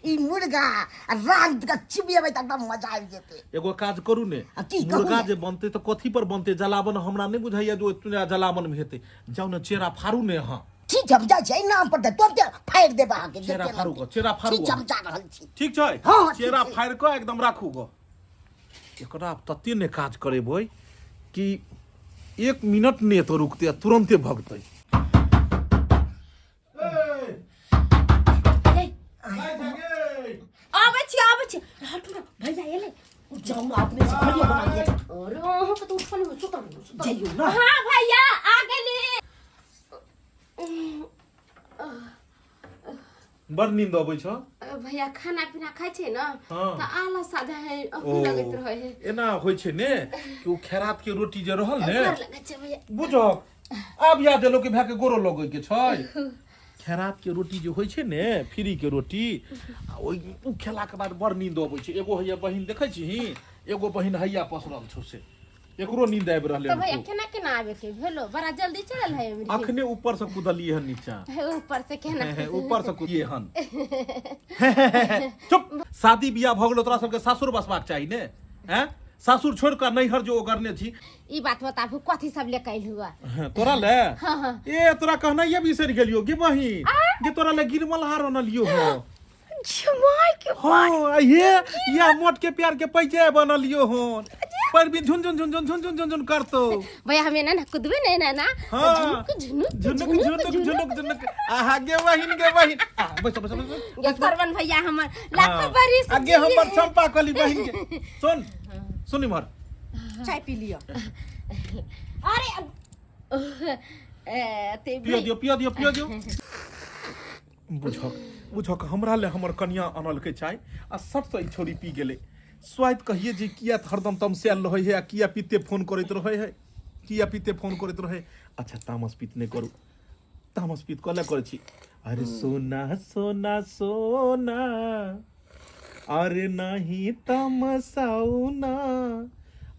ई मुर्गा आ रान के चिबिएबै तऽ एकदम मजा आबि जेतै। एगो काज करू ने। आ की कहू मुर्गा ने? जे बनतै तऽ कथी पर बनतै? जलावन हमरा नहि बुझाइया जे ओतना जलावन में हेतै। जाउ ने, चेरा फाड़ू ने अहाँ। ठीक छै, हम जाइ छी। एहि नाम पर तऽ तुरन्ते फाड़ि देब अहाँके। चेरा जते फाड़ू लगतै। गऽ, चेरा फाड़ू। ठीक छै, हम अहाँ। जा रहल छी। ठीक छै। हाँ, हाँ, ठीक चेरा छै। फाड़ि कऽ एकदम राखू गऽ। एकरा आब तते ने काज करेबै कि एक मिनट नहि एतऽ रुकतै आ तुरन्ते भगतै। आबै छी, आबै छी, हटू ने, भैया एलै। जाउ ने, अपने से खोलियो बना दिअ। अरे अहाँ के तऽ उठल नहि, सुतल रहू, सुतल। जइयौ ने। हाँ भैया, आ गेली। बड़ नींद अबै छौ? भैया, खाना पीना खाइ छै ने हाँ। तऽ आलस आ जाइ है, अखनी लगैत रहै है। एना होइ छै ने कि ओ खेरात के रोटी जे रहल ने। गोर लगै छै भैया। बुझक, आब याद एलो कि भाय के गोरो लगै के छै। खेरात के रोटी जे होइ छै ने, फ्री के रोटी, आ ओहि ओ खेला के बाद बड़ नींद अबै छै। एगो हैया बहिन देखै छही, एगो बहिन हैया पसरल छौ, से एकरो नींद आबि रहलै तऽ हन भैया खूब। केना केना आबे के भेलो? बड़ा जल्दी चलल है अमरी। अखने ऊपर से कुदलियै हन नीचा। ऊपर से केना? ऊपर से कुदिए हन। चुप, शादी बियाह भऽ गेलो, तोरा सबके सासुर बसबाक चाही ने। हैं, सासुर छोड़ कऽ नैहर जो ओगरने छी। ई बात बताबू, कथी सब लेके आइल हुआ? हैं, तोरा ले? हाँ। ए तोरा कहनाइए बिसरि गेलियो गे बहिन, गे तोरा ले गिरमल हार अनलियो हो। झमाय के। हाँ, ये या मोट के प्यार के पैसे बनलियो हो, पर भी झुन झुन झुन झुन झुन झुन झुन झुन करतो। भैया, हमें ना ना कुदबे ने ना ना। हाँ। झुनुक झुनुक झुनुक झुनुक झुनुक। आहा गे बहिन, गे बहिन, आ बैसो बैसो बैसो। गे सरवन भैया हमर लाखों बरिस। आगे हमर चंपा कली बहिन के सुन, सुन इम्हर। चाय पी लिअ। अरे ए, ते पियो दियो, पियो दियो, पियो दियो। बुझक बुझक, हमरा ले हमर कनिया अनलकै चाय आ सट से ई छौड़ी पी गेलै। स्वाद कहिए जे किया हरदम तमसायल रहै है आ किया पीते फोन करैत रहै है, किया पीते फोन करैत रहै। अच्छा, तामस पीत नहि करू, तामस पीत कले करै छी। अरे सोना सोना सोना, अरे नहीं तमसाउ ना।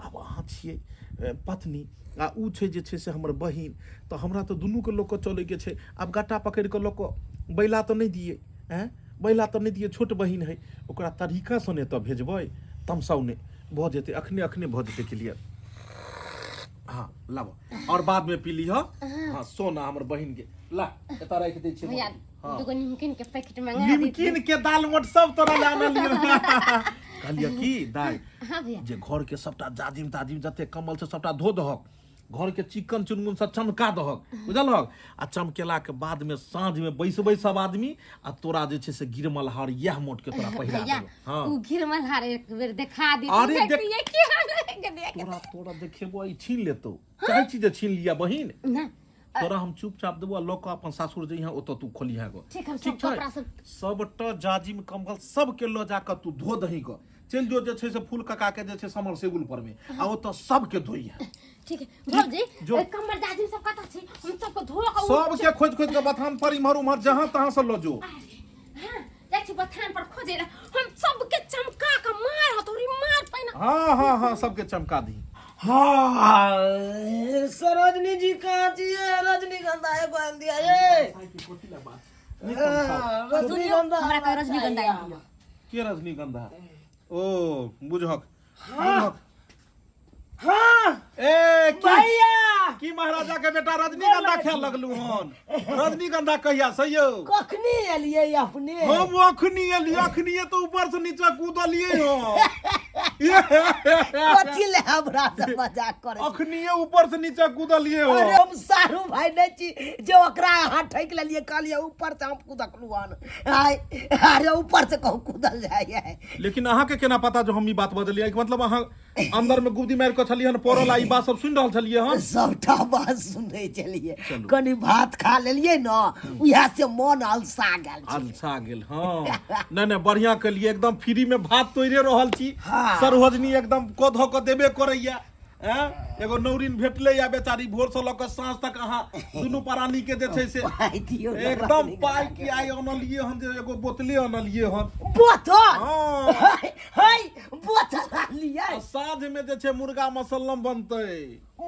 आब अहाँ छियै पत्नी आ उ छै जे छै से हमर बहिन, तऽ हमरा तऽ दुनूके लऽ कऽ चलैके छै। आब गट्टा पकड़ि कऽ लऽ कऽ बैला तऽ नहि दियै। आँय, बैला तऽ नहि दियै, छोट बहिन है। ओकरा तरीकासँ ने तऽ भेजबै। तमसाउ नहि, भऽ जेतै अखने, अखने भऽ जेतै क्लियर। हाँ लाबऽ, आओर बादमे पी लिहऽ। हाँ सोना हमर बहिन के ला, एतऽ राखि दै छियै। भैया। हाँ। दूगो निमकिन के पैकेट मंगा दी। निमकिन के दाल मोट सब तोरा ले आनलियौ। कहलियै की दाइ। हाँ भैया। जे घर के सबटा जाजिम ताजिम जते कम्बल छै सबटा धो दहक, घर के चिकन चुनमुन सब चमका दहक, बुझलहक? आ चमकेला के बाद में साँझ में बैसबै सब आदमी आ तोरा जे छै से गिरमल हार इएह मोट के तोरा पहिरा भैया। देबौ। हाँ। उ घिरमल हार एक बेर देखा दी। अरे देखतियै की हाल है के देख। तोरा तोरा देखेबो, ई छीन लेतौ। चाहै छी जे छीन लिया बहिन? ना। तोरा हम चुपचाप देबो आ लऽ कऽ अपन सासुर जइहे, ओतऽ तू खोलिहे गो। ठीक, हम सब ठीक छै? कपड़ा सब सबटा जाजिम कम्बल सबके लऽ जा कऽ तू धो दही गऽ। चलि जो जे छै से फूल काका के जे छै समरसेबुल पर मे आ ओतऽ सबके धोइहे। ठीक है भौजी। जो। ए, कम्बल जाजिम सब कतऽ छै? हम सबके धो कऽ सबके खोजि खोजि कऽ बथान पर इम्हर उम्हर जहाँ तहाँ से लऽ जो। हाँ, जाइ छी बथान पर खोजे ला। हम सबके चमका कऽ मार हथौड़ी मार पहिना। हाँ हाँ हाँ, सबके चमका दी। हाँ, सरोजनी जी कहाँ छियै? रजनीगंधा एगो आनि दिया ये। हाँ, रजनीगंधा। हमरा कहे रजनीगंधा आनि दिअ। के रजनीगंधा? ओ बुझक बुझक। हाँ ए की भैया की महाराजा के बेटा रजनीगंधा खाए लगलू हन रजनीगंधा कहिया से यौ कखनी एलियै अपने हम अखनी एलियै अखनी तो ऊपर से नीचा कूदलियै हन कथी ले हमरा से मजाक करे अखनिए ऊपर से नीचा कूदलियै अरे हन हम सारू भाई नहीं छी जे ओकरा अहाँ ठकि लेलियै कहलियै ऊपर से हम कूदकलू हन आय अरे ऊपर से कहूँ कूदल जाइए लेकिन अहाँ के केना पता जो हम ई बात बजलियै मतलब अहाँ अंदर में गुबदी मारि कऽ छलियै हन पड़ल आ ई बात सब सुनि रहल छलियै हन सबटा बात सुनै छलियै कनि भात खा लेलियै ने उएह से मन अलसा गेल छै अलसा गेल हँ नहि नहि बढ़िया केलियै एकदम फ्री में भात तोड़े रहल छी हाँ। सरोजनी एकदम कऽ धऽ कऽ देबे करैया एँ एगो नौरिन भेटलै या बेचारी भोर से लऽ कऽ साँझ तक अहाँ दुनू प्राणी के जे छै से पाइ दियौ ने एकदम रजनीगंधा पाइ के। के आइ अनलियै हन जे एगो बोतले अनलियै हन बोतल हँ है है बोतल आनलियै आ साँझ में जे छै मुर्गा मसल्लम बनतै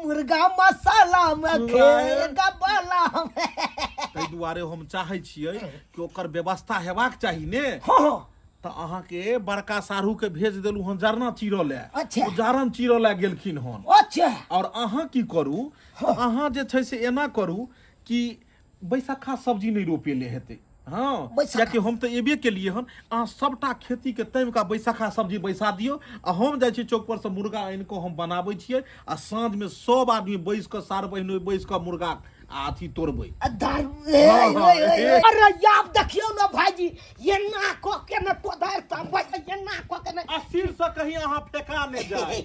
मुर्गा मसाला में खेगा बाला में ताहि दुआरे हम चाहै छियै कि ओकर व्यवस्था हेबाक चाही ने हाँ हाँ तऽ अहाँके बड़का साढ़ू के भेज देलहुँ हन जरना चीरऽ लए अच्छा। ओ जारन चीरऽ लए गेलखिन हन अच्छा आओर अहाँ की करू अहाँ जे छै से एना करू कि बैसक्खा सब्जी नहि रोपेले हेतै हँ बैसक्खा। कियाकि हम तऽ एबे केलियै हन अहाँ सभटा खेतीके तमिका बैसक्खा सब्जी बैसा दियौ आ हम जाइ छी चौक पर से मुर्गा आनि कऽ हम बनाबै छियै आ साँझमे सब आदमी बैस कऽ सार बहिन बैस कऽ मुर्गा आ अथी तोड़बै आ दारू ए, हाँ, हाँ, ओए, ओए, ए। ओए। अरे याब देखियौ ने भाईजी एना कऽ के ने कोदारि तमबै एना कऽ के ने आ सिर से कहीं अहाँ फेका नहि जाय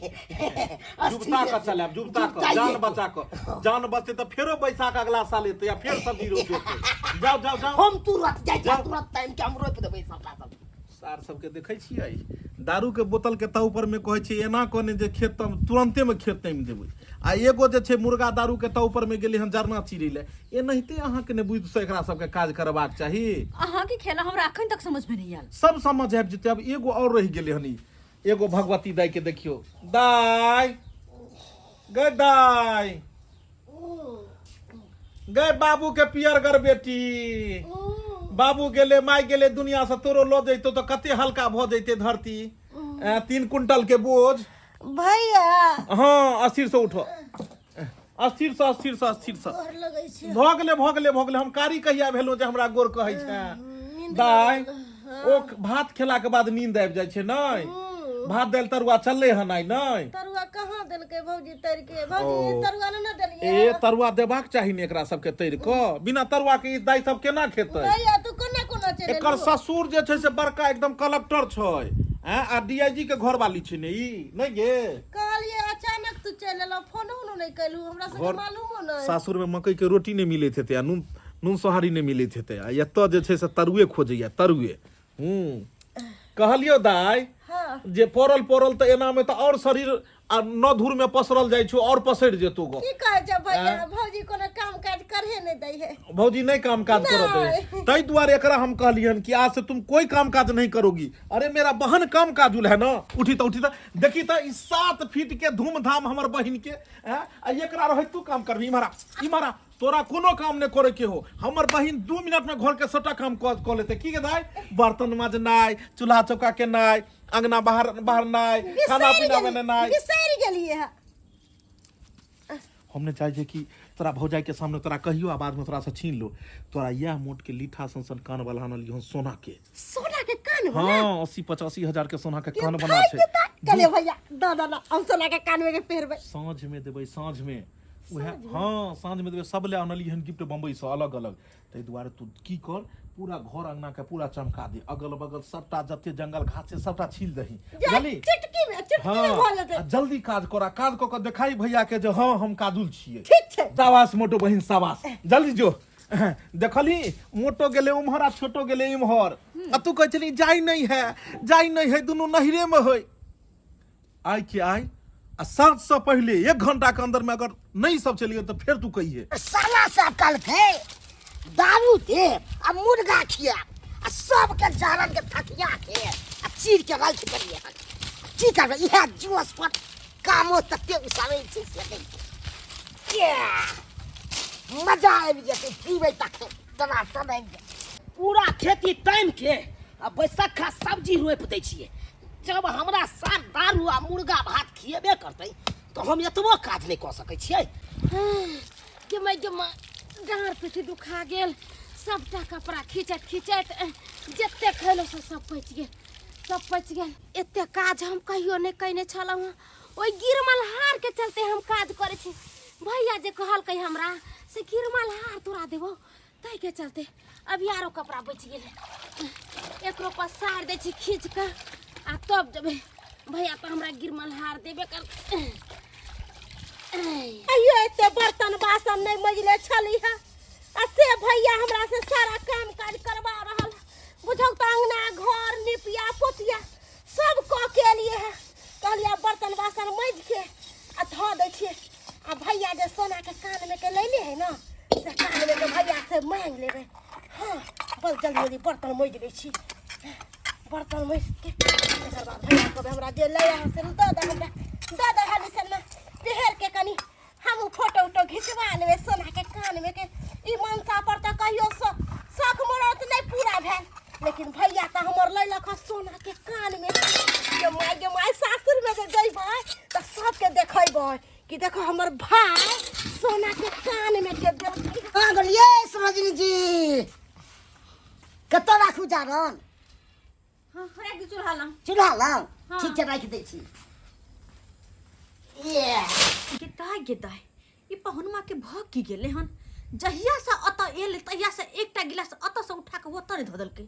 जुबता कऽ चलायब जुबता कऽ जान बचा कऽ जान बचतै तऽ फेरो बैसाख अगला साल एतै आ फेर सब्जी रोपेतै जाउ जाउ जाउ हम तुरंत जाइ छियै जाउ। तुरंत टाइम के हम रोपि देबै सबटा सब्जी सार सबके देखै छियै दारू के बोतल के तह ऊपर में कहै छै एना कने जे खेत तम तुरंते में खेत तामि देबै आ एगो जे छै मुर्गा दारू के तह ऊपर में गेलै हन जरना चिरै लए एनाहिते अहाँके ने बुद्धि से एकरा सबके काज करबाक चाही अहाँके खेला हमरा अखन तक समझ में नहीं आयल सब समझ आबि जेतै आब एगो और रहि गेलै हन ई। एगो भगवती दाई के देखियौ दाई गै दाई गै बाबू के पियरगर बेटी बाबू गेले माय गेले दुनिया से तोरो लऽ जैतो तऽ कते हल्का भऽ जैते धरती 3 क्विंटल के बोझ भैया हाँ अस्थिर से उठो अस्थिर से अस्थिर से अस्थिर से गोर लगै छै भऽ गेलै भऽ गेलै भऽ गेलै हम कारी कहिया भेलहुँ जे हमरा गोर कहै छै दाइ ओ भात खेलाके बाद नींद आबि जाइ छै नहि भात दालि तरुआ चललै हन आइ नहि तरुआ कहाँ देलकै भौजी तर के भौजी तरुआ ने देलियै ए तरुआ देबाक चाही ने एकरा सबके तैर कऽ बिना तरुआ के ई दाइ सब केना खेतै भैया तू कोना कोना चलि एकर ससुर जे छै से बड़का एकदम कलेक्टर छै हैं आ डीआईजी के घरवाली छै ने ई नहि गे कहलियै अचानक तू चलि एलऽ फोनो उनो नहि केलहु हमरा सबके घर- मालूमो नहि सासुर में मकई के रोटी नहि मिलैत हेतै आ नून नून सोहारी नहि मिलैत हेतै आ एतऽ जे छै से तरुए खोजैया तरुए हूँ कहलियौ दाइ हाँ जे पड़ल पड़ल तऽ एनामे तऽ आओर शरीर आ नौ धूर में पसरल जाइ छौ आओर पसरि जेतौ गो की कहै छै भैया भौजी कोनो काम काज करहे नहि दै है भौजी नहीं काम काज करो दे ताहि दुआरे एकरा हम कहलियन कि आज से तुम कोई काम काज नहीं करोगी अरे मेरा बहन काम काजुल है ना उठी तो उठी तो देखी तो ई 7 फीट के धूमधाम हमर बहन के हैं आ एकरा रहे तू काम करबी इम्हरा इम्हरा तोरा कोनो काम नहीं करे के हो हमर बहन 2 मिनट में घर के सबटा काम क लेते की के दाई बर्तन माजनाय चूल्हा चौका केनाय अंगना बाहर बाहरनाय खाना पीना बनेनाय बिसरि गेलियै है हम ने चाहे छै कि तोरा भौजाई के सामने तोरा कहियो आ बाद में तोरा से छीन लो तोरा यह मोट के लीठा सन सन कान वाला आनलियो हन सोना के सोना के कान वाला हाँ 80-85 हजार के सोना के कान बना छै कहलियै भैया द द द हम सोना के कान में के पहिरबै साँझ में देबै साँझ में उएह हाँ साँझ में देबै सब ले आनलियै हन गिफ्ट बम्बई से अलग अलग ताहि दुआरे तू की कर पूरा घर अंगना के पूरा चमका दे अगल बगल सबटा जते जंगल घास छै सबटा छील दही बुझली चुटकी में चुटकी में भऽ जेतै आ जल्दी काज कर आ काज कऽ के देखाई भैया के जे हाँ हम काजुल छियै ठीक छै शाबाश मोटो बहिन शाबाश जल्दी जो देखली मोटो गेलै उम्हर आ छोटो गेलै इम्हर आ तू कहै छली जाई नहीं है जाई नहीं है दुनू नहिरे में है आइ के आइ आ साँझ से पहले 1 घंटा के अंदर में अगर नहीं सब चलिए तो फिर तू कहिए साला सब कहलकै दारू दे आ मुर्गा खियाब आ सबके जारन के थकिया के आ चीर के राखि देलियै हन की करबै इएह जोश पर कामो तते उसाबै छै से नहि ये, मजा आबि जेतै पीबै तखन टनाटन आबि जेतै पूरा खेती टाइम के आ बैसक्खा सब्जी रोपि दै छियै जब हमरा साथ दारू आ मुर्गा भात खिएबे करतै तऽ हम एतबो काज नहि कऽ सकै छियै। गे माय गे माय, डाँड़ पीठी दुखा गेल। सबटा कपड़ा खींचैत खींचैत जते खैलहुँ से सब पचि गेल, सब पचि गेल। एते काज हम कहियो नहि कयने छलहुँ हँ। ओहि गिरमल हार के चलते हम काज करै छी। भैया जे कहलकै हमरा से गिरमल हार तोरा देबो, ताहिके चलते अभी आरो कपड़ा बचि गेलै, एकरो पसारि दै छी खींच कऽ आ तब जेबै। भैया तऽ हमरा गिरमल हार देबे कर। अइयो एते बर्तन बासन नहि मजले छली है आ से भैया हमरा से सारा काम काज करवा रहल। बुझौ तऽ अंगना घर निपिया पोतिया सब कऽ के एलिए है। कहलिए आब बर्तन बासन मजि के आ धऽ दै छियै आ भैया जे सोना के कान में के लैले है ना से कान में के भैया से मांगि लेबै। हाँ बस जल्दी जल्दी बर्तन मजि लै छी। बर्तन मजि के तकर बाद भैया कहबै हमरा जे लै आहाँ से दऽ दऽ, हमरा दऽ दऽ हाली सनमे पेहर के कनी हमहूँ फोटो उटो घिचवा लेबै सोना के कान में के। ई मनसा पर तऽ कहियो शौक मोरत नहि पूरा भेल, लेकिन भैया तऽ हमर लैलक हँ सोना के कान में गे। माय गे माय, सासुर में जे जइबै तऽ सबके देखैबै कि देखो हमर भाय सोना के कान में के देलकै। कहाँ गेलियै सरोजिनी जी? कतऽ राखू जारन? हाँ, राखि दू चूल्हा लग। चूल्हा लग? ठीक छै, राखि दै छी। गेदाय गेदाय, ई पहुनमा के भऽ की गेलै हन? जहिया से अतऽ एलै तहिया से एकटा गिलास अतऽ से उठा के ओतऽ नहि धऽ देलकै,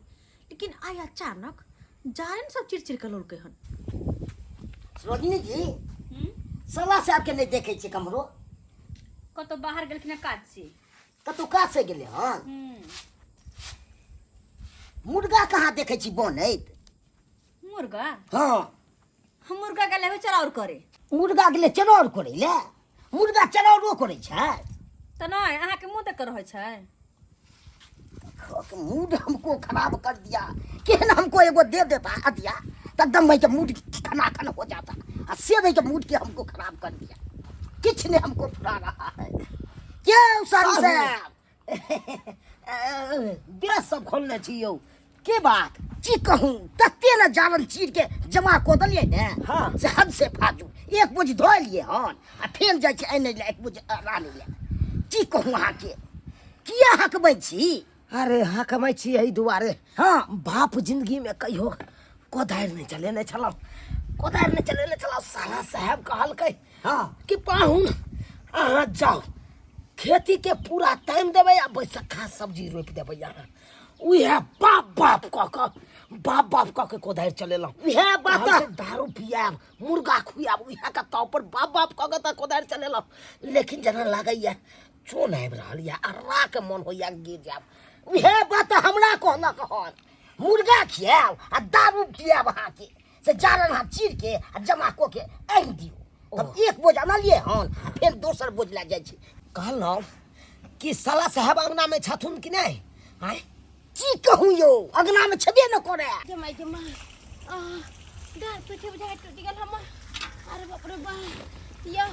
लेकिन आइ अचानक जारन सब चिड़ चिड़ के लौलकै हन। सरोजिनी जी, सला साहब के नहि देखै छियै कमरो? कतौ बाहर गेलखिन हँ काज से। कतौ काज से गेलै हन? मुर्गा कहाँ देखै छी बनैत? मुर्गा? हाँ। हम मुर्गा गेलै हो चराउर करे। मुर्गा गेलै चरौर करै ले? मुर्गा चरौरो करै छै? तऽ नहि, अहाँके मुँह देख कऽ रहै छै। के मूड हमको खराब कर दिया। केहन हमको एगो दे देता अदिया त एकदम भाई के मूड खनाखन हो जाता, आ से भाई के मूड के हमको खराब कर दिया। किछ नहीं हमको फुरा रहा है। क्यों सारू साहब? देश सब खोलने छी यौ, के बात? की कहूँ, तते ने जालन चीर के जमा कऽ देलियै ने। हाँ। से हद से फाजू। एक बोझ धो एलियै हन आ फेर जाइ छी आनै लए, एक बोझ रानै लए। की कहूँ अहाँके, किया हकबै छी? अरे हकमै छी एहि दुआरे। हाँ। बाप जिंदगी में कहियो कोदारि नहि चलेने छलहुँ, कोदारि नहि चलेने छलहुँ। साला साहेब कहलकै हाँ कि पाहुन अहाँ जाउ, खेती के पूरा टाइम देबै आ बैसक्खा सब्जी रोपि देबै अहाँ। उएह बाप बाप कऽ कऽ, बाप बाप कऽ के कोदारि चलेलहुँ। उएह बात कहलकै दारू पियाब, मुर्गा खुआब, उएह के ताव पर बाप बाप कऽ के तऽ कोदारि चलेलहुँ। लेकिन जेना लागैया चोन आबि रहल यऽ, अर्रा के मन होइया गिर जायब। उएह बात हमरा कहलक हन, मुर्गा खियाब आ दारू पियाब अहाँके, से जारन अहाँ चीर के आ जमा कऽ के आनि दियौ। तब एक बोझ अनलियै हन आ फेर दोसर बोझ लए जाइ छी। कहलहुँ कि साला साहेब अंगना में छथुन कि नहि? आँय? की कहूँ यौ, अंगना में छेबे न करे। गे माय गे माय, आह, डाँड़ पीठी बुझाइ टूटि गेल हमर। अरे बाप रे बाप, यौ।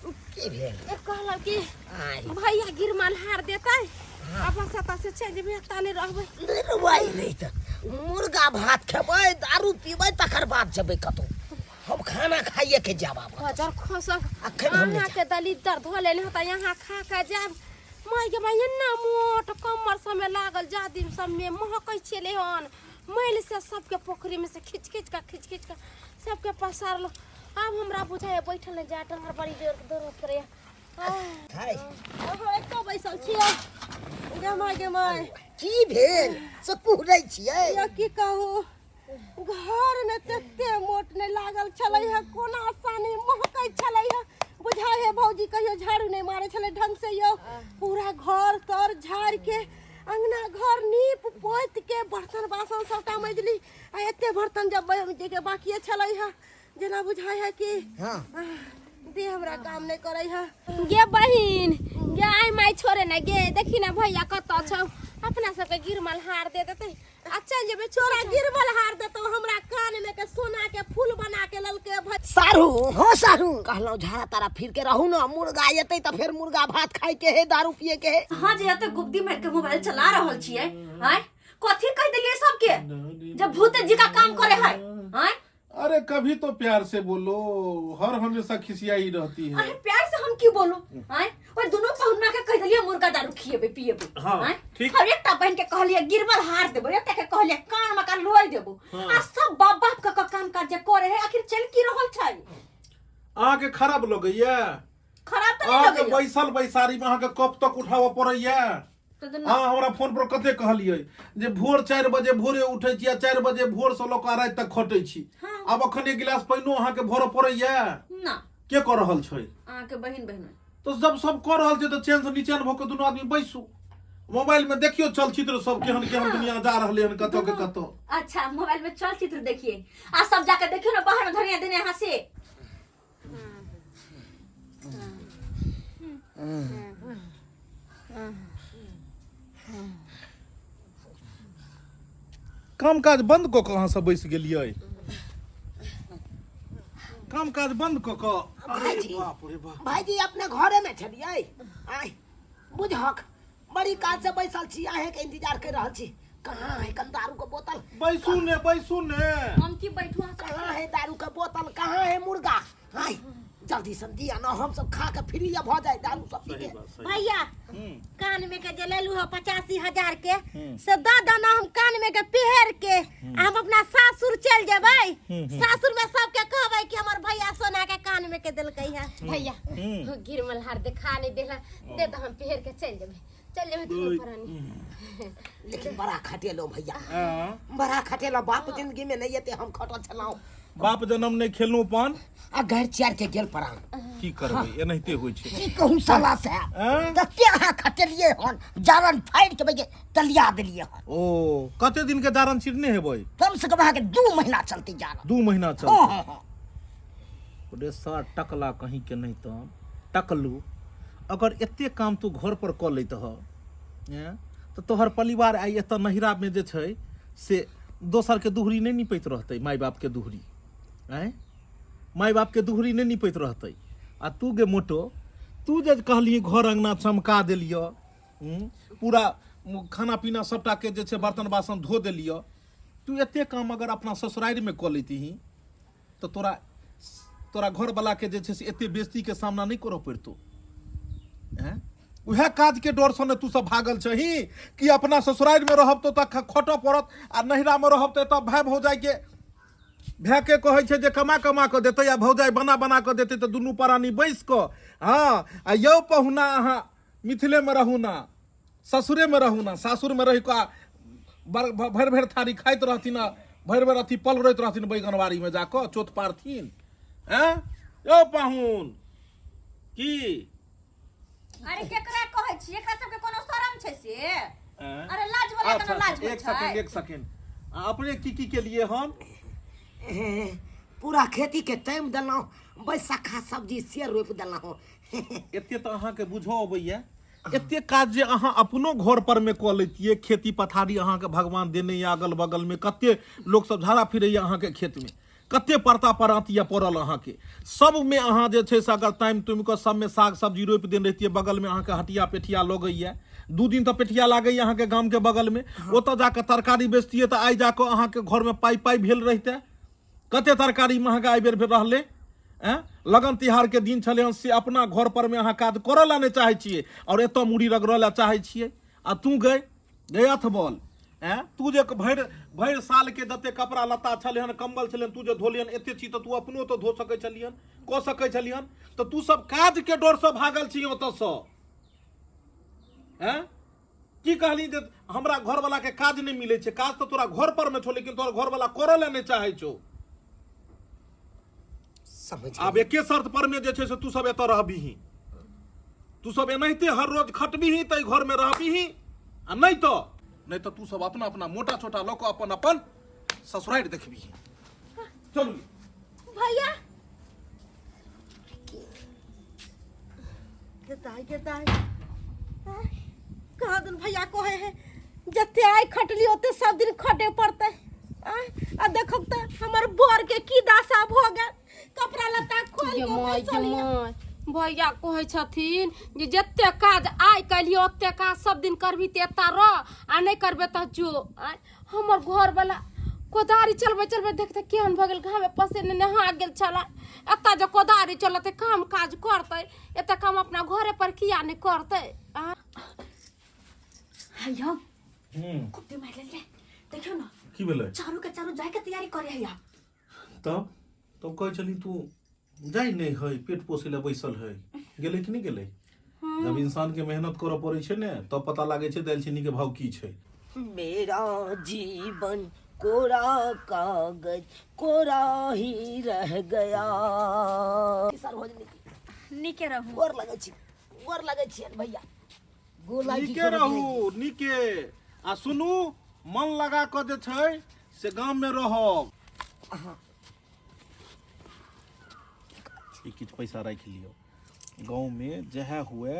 की भेल? एक कहलहुँ कि आँय। भैया गिरमान हार देतै, अपन सता से चलि जेबै, एतऽ नहि रहबै। नहि नहि तऽ मुर्गा भात खेबै, दारू पीबै, तकर बाद जेबै कतौ। हम खाना खाइए के जायब आब। खजर खसक। अखन हम नहि। अहाँके दलिदर धऽ लेने होता, यहाँ खा के जायब। माय गे माय, एना मोट कमर सबमे लागल जादिम सबमे महकै छलै हन मैल से। सबके पोखरी में से खींच खींच कऽ, खींच खींच कऽ सबके पसारलो। आब हमरा बुझाइए बैठल नहि जाय, डाँड़ बड़ी जोर दर्द करैए। खाइ। अहाँ एतऽ बैसल छियै? गे माय गे माय। की भेल से कुहरै छियै? यौ की कहू, घर में तते मोट नहि लागल छलै है, कोना सानी महकै छलै है। बुझाइ है भौजी कहियो झाड़ू नहि मारै छलै ढंग से। यौ पूरा घर तर झाड़ के, अंगना घर नीप पोति के, बर्तन बासन सबटा मजली आ एते बर्तन जब के बाकिए छलै है, जेना बुझाइ है कि हाँ। देह हमरा काम नहि करै है। गे बहिन गे, आइ माइ छोड़े ने गे, देखी ने भैया कतऽ छौ, अपना सबके गिरमल हार दे देतै आ चलि जेबै। तोरा गिरमल हार देतौ, हमरा कान में के सोना के फूल बना के ललके भै। सारू। हाँ सारू। कहलहुँ झाड़ा तारा फिर के रहू ने, मुर्गा एतै तऽ फेर मुर्गा भात खाय के है, दारू पिए के है। अहाँ जे एते गुप्ती मारि के मोबाइल चला रहल छियै, आँय, कथी कहि देलियै सबके जब भूत जी का काम करे है? आँय। अरे कभी तो प्यार से बोलो हर हमेशा खिसियाई रहती है अरे प्यार से हम की बोलू आय ओए दुनू पहुना के कह देलिए मुर्गा दारू खिएबे पिएबे हाँ, आय? ठीक। और एकटा बहन के कहलिए गिरबल हार देबो एकटा के कहलिए कान में का लोई देबो आ सब बाप बाप के काम काज जे करे है आखिर चल की रहल छै अहाँके खराब लगैया खराब तऽ नहीं अहाँके लगैया बैसल बैसारी में अहाँके कब तक उठाबऽ पड़ैया तऽ दुनू अहाँ हमरा फोन पर कते कहलियै जे भोर 4 बजे भोरे उठै छी आ 4 बजे भोर से लऽ कऽ राति तक खटै छी हाँ। आब अखन एक गिलास पानिओ अहाँके भरऽ पड़ैया ना के कऽ रहल छै अहाँके बहिन बहिन तऽ जब सब कऽ रहल छै तऽ चैन से निचैन भऽ कऽ दुनू आदमी बैसू मोबाइल में देखियौ चलचित्र सब केहन केहन दुनिया जा रहलै हन कतऽ के कतऽ अच्छा मोबाइल में चलचित्र देखिए आ सब जाके देखियो ना बाहर में धनिया देने यहाँ से काम काज बंद कऽ कऽ अहाँ सब बैस गेलियै काम काज बंद कऽ कऽ अरे भाईजी। बाप रे बाप भाईजी अपने घरे में छलियै आय बुझहक बड़ी काल से बैसल छी अहें के इंतजार कर रहल छी कहाँ है कन दारू के बोतल बैसू ने बैसू ने हम की बैठू अहाँ सब? कहाँ है दारू के बोतल कहाँ है मुर्गा आय जल्दी से दिया ना हम सब खा के फ्री भऽ जाए दारू सब पी सही के बात सही भैया हम्म। कान में के जे लेलू है 85,000 के से दऽ दना हम कान में के पहिर के आ हम अपना सासुर चल जेबै सासुर में सबके कहबै कि हमर भैया सोना के कान में के देलकै है भैया गिरमल हार देखा नहीं देला दे तो हम पहिर के चल जेबै चल जेबै दुनू प्राणी लेकिन बड़ा खटेलो भैया हाँ। बड़ा खटेलो बाप जिंदगी में नहीं एते हम खटल छलहुँ बाप जन्म नहि खेलहुँ पान आ गैर चियार के गेल परान की करबै एनाहिते होइ छै की कहूँ साला से आँय? तते अहाँ खटेलिए हन जारन फाड़ि के बजे तलिया देलिए हन ओ कते दिन के जारन छिड़ने हेबै कम से कम अहाँके 2 महीना चलते जारन 2 महीना चल हँ हँ हँ रे सर टकला कहीं के नहीं तो टकलू अगर एते काम तू घर पर कऽ लैत ह तऽ तोहर परिवार आइ एतऽ नहिरामे जे छै से दोसरके दुहरी नहि निपैत रहतै माय बापके दुहरी आँय माय बापके दुहरी नहि निपैत रहतै आ तू गे मोटो तू जे कहलिही घर अङ्गना चमका देलियऽ पूरा खाना पीना सबटाके जे छै बर्तन बासन धो देलियऽ तू एते काम अगर अपना ससुरारिमे कऽ लैतही तऽ तोरा तोरा घरवलाके जे छै से एते बेइज्जतीके सामना नहि करऽ पड़तौ आँय उएह काजके डरसँ ने तू सब भागल छही कि अपना ससुरारिमे रहब तऽ ओतऽ खटऽ पड़त आ नहिरामे रहब तऽ एतऽ भाय भौजाइके भायके कहै छै जे कमा कमा कऽ देतै आ भौजाइ बना बना कऽ देतै तऽ दुनू प्राणी बैस कऽ हँ आ यौ पहुना अहाँ मिथिलेमे रहू ना ससुरेमे रहू ना सासुरमे रहि कऽ भरि भरि थारी खाइत रहथिन आ भरि भरि अथी पलरैत रहथिन बैगनवारीमे जा कऽ चोत पारथिन आँय यौ पाहुन की अरे केकरा कहै छी एकरा सबके कोनो शरम छै से आँय? अरे लाज वाला अच्छा कोनो लाज होइ एक सेकंड छै एक सेकंड अपने की की के लिए हम पूरा खेती के टाइम देलहुँ बैसखा सब्जी से रोपि देलहुँ एते तऽ अहाँके बुझो अबैया एते काज जे अहाँ अपनो घर पर में कऽ लैतियै खेती पथारी अहाँके भगवान देने यऽ अगल बगल में कते लोक सब झाड़ा फिरैया अहाँके खेत में कते परता परात यऽ पड़ल अहाँके सबमे अहाँ जे छै से अगर तामि तुमि कऽ सबमे साग सब्जी रोपि देने रहितियै बगलमे अहाँके हटिया पेठिया लगैया 2 दिन तऽ पेठिया लागैया अहाँके गामके बगलमे ओतऽ जाकऽ तरकारी बेचतियै तऽ आइ जाकऽ अहाँके घरमे पाइ पाइ भेल रहितै कते तरकारी महगा एहि बेर भेल रहलै एँ लगन तिहारके दिन छलै हन से अपना घर पर मे अहाँ काज करऽ लए नहि चाहै छियै आओर एतऽ मुड़ी रगड़ऽ लए चाहै छियै आ तू गए गए अथबल एँ तू जे भरि भरि सालके जते कपड़ा लत्ता छलै हन कम्बल छलै हन तू जे धोलियन एते चीज तऽ तू अपनो तऽ धो सकै छलियन कऽ सकै छलियन तऽ तू सब काजके डरसँ भागल छी ओतऽसँ एँ की कहली जे हमरा घरवाला के काज नहि मिलै छै काज तऽ तोरा घर पर मे छौ लेकिन तोरा घरवाला करऽ लए नहि चाहै छौ समझ आब एके शर्त पर मे जे छै से तू सब एतऽ रहबीही तू सब एनाहिते हर रोज खटबीही तऽ घर मे रहबीही आ नहि तऽ तू सब अपना अपना मोटा छोटा लऽ कऽ अपन अपन ससुरारि देखबीही चलू भैया गेताई गेताई कहाँ दिन भैया कहे है जते आइ खटली ओते सब दिन खटे पड़ते आय, आ देखब तऽ हमर बर के की दशा भऽ गेल कपड़ा लत्ता खोल ये के माय बैसल ये ये। माय भैया कहै छथिन जे जते काज आइ कलियै ओते काज सब दिन करबी तऽ एतऽ रह आ नहि करबे तऽ जो आँय, हमर घरवला कोदारी चलबै चलबै देखते केहन भऽ गेल घामे पसीने नहा गेल छलै। एतऽ जे कोदारी चलतै काम काज करतै, एते काम अपना घरे पर किया नहि करतै? आ हैया कुत्ते मारि लेलियै, देखियौ ने। की भेलै? चारू के चारू जाय के तैयारी करे हैया। तब तब कहै छली तू जाइ नहि है, पेट पोसै लए बैसल है। गेलै कि नहि गेलै? जब इंसान के मेहनत करऽ पड़ै छै ने तब पता लागै छै दालि चीनी के भाव की छै। मेरा जीवन कोरा कागज कोरा ही रह गया। सार्वजनिक नीके रहू। गोर लगै छी, गोर लगै छियनि भैया। गोर लागै छी। नीके रहू, नीके। आ सुनू, मन लगा कऽ जे छै से गाम में रहब। ई किछु पैसा राखि लिअ। गाँवमे जएह हुए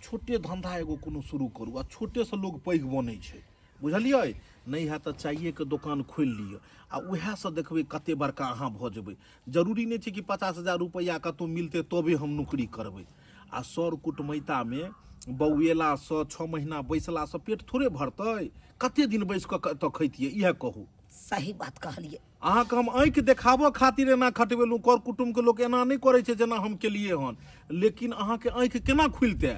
छोटे धन्धा एगो कोनो शुरू करू, आ छोटेसँ लोक पैघ बनै छै, बुझलियै? नहि हैत तऽ चाइएके दोकान खोलि लिअ आ उएहसँ देखबै कते बड़का अहाँ भऽ जेबै। जरूरी नहि छै कि 50,000 रुपैआ कतहु मिलतै तबे हम नौकरी करबै। आ सर कुटमैतामे बौएलासँ 6 महीना बैसलासँ पेट थोड़े भरतै? कते दिन बैस कऽ एतऽ खैतियै, इएह कहू। सही बात कहलियै। अहाँके हम आँखि देखाबऽ खातिर एना खटबेलहुँ। कर कुटुम्बके लोक एना नहि करै छै जेना हम केलियै हन, लेकिन अहाँके आँखि केना खुलतै?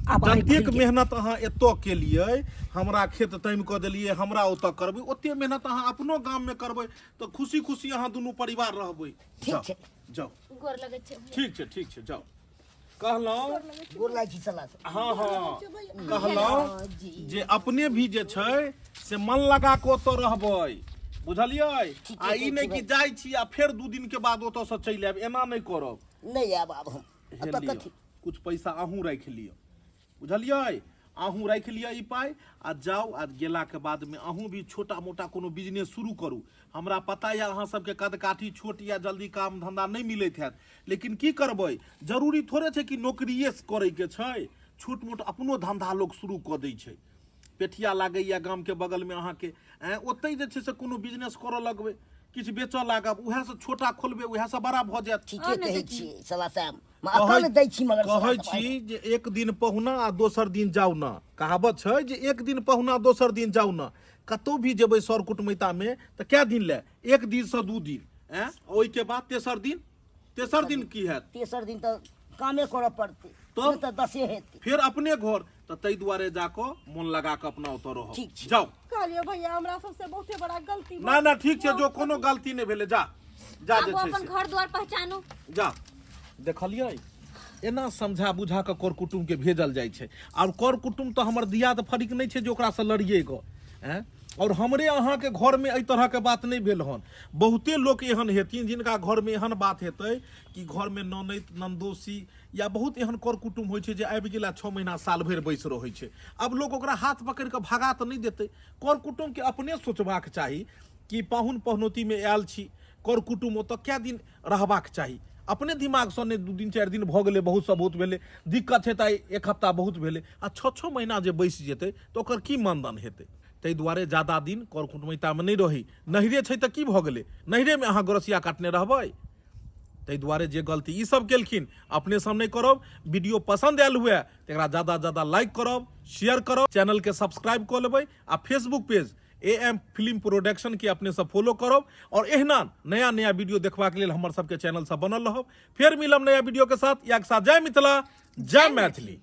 आब आँखि जतेक खुलि गेल। मेहनत अहाँ एतऽ केलियै, हमरा खेत तामि कऽ देलियै, हमरा ओतऽ करबै, ओते मेहनत अहाँ अपनो गाममे करबै तऽ खुशी खुशी अहाँ दुनू परिवार रहबै। ठीक जाउ, छै। जाउ। गोर लगै छै। ठीक छै, ठीक छै, जाउ। कहलहुँ गोर लागै छी सलाह से। हँ हँ, कहलहुँ जे अपने भी जे छै से मन लगा कऽ ओतऽ रहबै, बुझलियै? आ ई नहि कि जाइ छी आ फेर 2 दिन के बाद ओतऽसँ चलि आयब, एना नहि करब। नहि आयब आब हम। हे एतऽ लिअ, कथी? कुछ पैसा अहूँ राखि लिअ, बुझलियै? अहूँ राखि लिअ ई पाइ आ जाउ। आ गेलाके बादमे अहूँ भी छोटा मोटा कोनो बिजनेस शुरू करू। हमरा पता यऽ अहाँ सबके कदकाठी छोट यऽ, जल्दी काम धंधा नहि मिलैत हैत, लेकिन की करबै? जरूरी थोड़े छै कि नौकरिए करैके छै। छोट मोट अपनो धंधा लोक शुरू कऽ दै छै। पेठिया लागैए गामके बगलमे अहाँके, आँय, ओतहि जे छै से कोनो बिजनेस करऽ लगबै, किछु बेचऽ लागब, उएहसँ छोटा खोलबै, उएहसँ बड़ा भऽ जायत। ठीके कहै छियै सला साहब, अकल दै छी मगर कहै छी जे एक दिन पहुना आ दोसर दिन जाउ ना। कहावत छै जे एक दिन पहुना दोसर दिन जाउ ना। कतहु भी जेबै सर कुटमैतामे तऽ कए दिन लए? 1 दिनसँ 2 दिन, आँय, ओहिके बाद तेसर दिन, तेसर दिन की हैत? तेसर दिन तऽ कामे करऽ पड़तै तब? तऽ दसे हेतै फेर अपने घर। तऽ ताहि दुआरे जाकऽ मोन लगा कऽ अपना ओतऽ रहब। ठीक छै। जाउ। कहलियो भैया, हमरा सबसे बहुते बड़ा गलती भऽ ना ना, ठीक छै, जो, कोनो गलती नहि भेलै, जा जा। आब जे छै अपन से घर द्वार पहचानू। जा। देखलियै, एना समझा बुझा कऽ कर कुटुम्बके भेजल जाइ छै। आब कर कुटुम्ब तऽ हमर दियाद फरिक नहि छै जे ओकरासँ लड़ियै गऽ, आँय? आओर हमरे अहाँके घरमे एहि तरहके बात नहि भेल हन। बहुते लोक एहन हेथिन जिनका घरमे एहन बात हेतै कि घरमे ननैद ननदोसी या बहुत एहन कर कुटुम्ब होइ छै जे आबि गेल आ 6 महीना साल भरि बैस रहै छै। आब लोक ओकरा हाथ पकड़ि कऽ भगा तऽ नहि देतै। कर कुटुम्बके अपने सोचबाक चाही कि पाहुन पहुनौतीमे आयल छी, कर कुटुम्ब ओतऽ कए दिन रहबाक चाही। अपने दिमागसँ नहि 2 दिन 4 दिन भऽ गेलै, बहुतसँ बहुत भेलै, दिक्कत छै तऽ 1 हफ्ता बहुत भेलै, आ 6-6 महीना जे बैस जेतै तऽ ओकर की मानदान हेतै? ताहि दुआरे जादा दिन कर कुटुमैतामे नहि रही। नैहरे छै तऽ की भऽ गेलै? नैहरेमे अहाँ गोरसिया काटने रहबै? ताहि दुआरे जे गलती ई सब केलखिन अपने सब नहि करब। वीडियो पसंद आयल हुए तऽ एकरा ज्यादा ज्यादा लाइक करब, शेयर करब, चैनल के सब्सक्राइब कऽ लेबै आ Facebook page A M film production के अपने सब फॉलो करब और एहिना नया नया वीडियो देखबाक लेल हमर सबके चैनल से बनल रहब। फेर मिलब नया वीडियो के साथ। या के साथ जय मिथिला, जय मैथिली।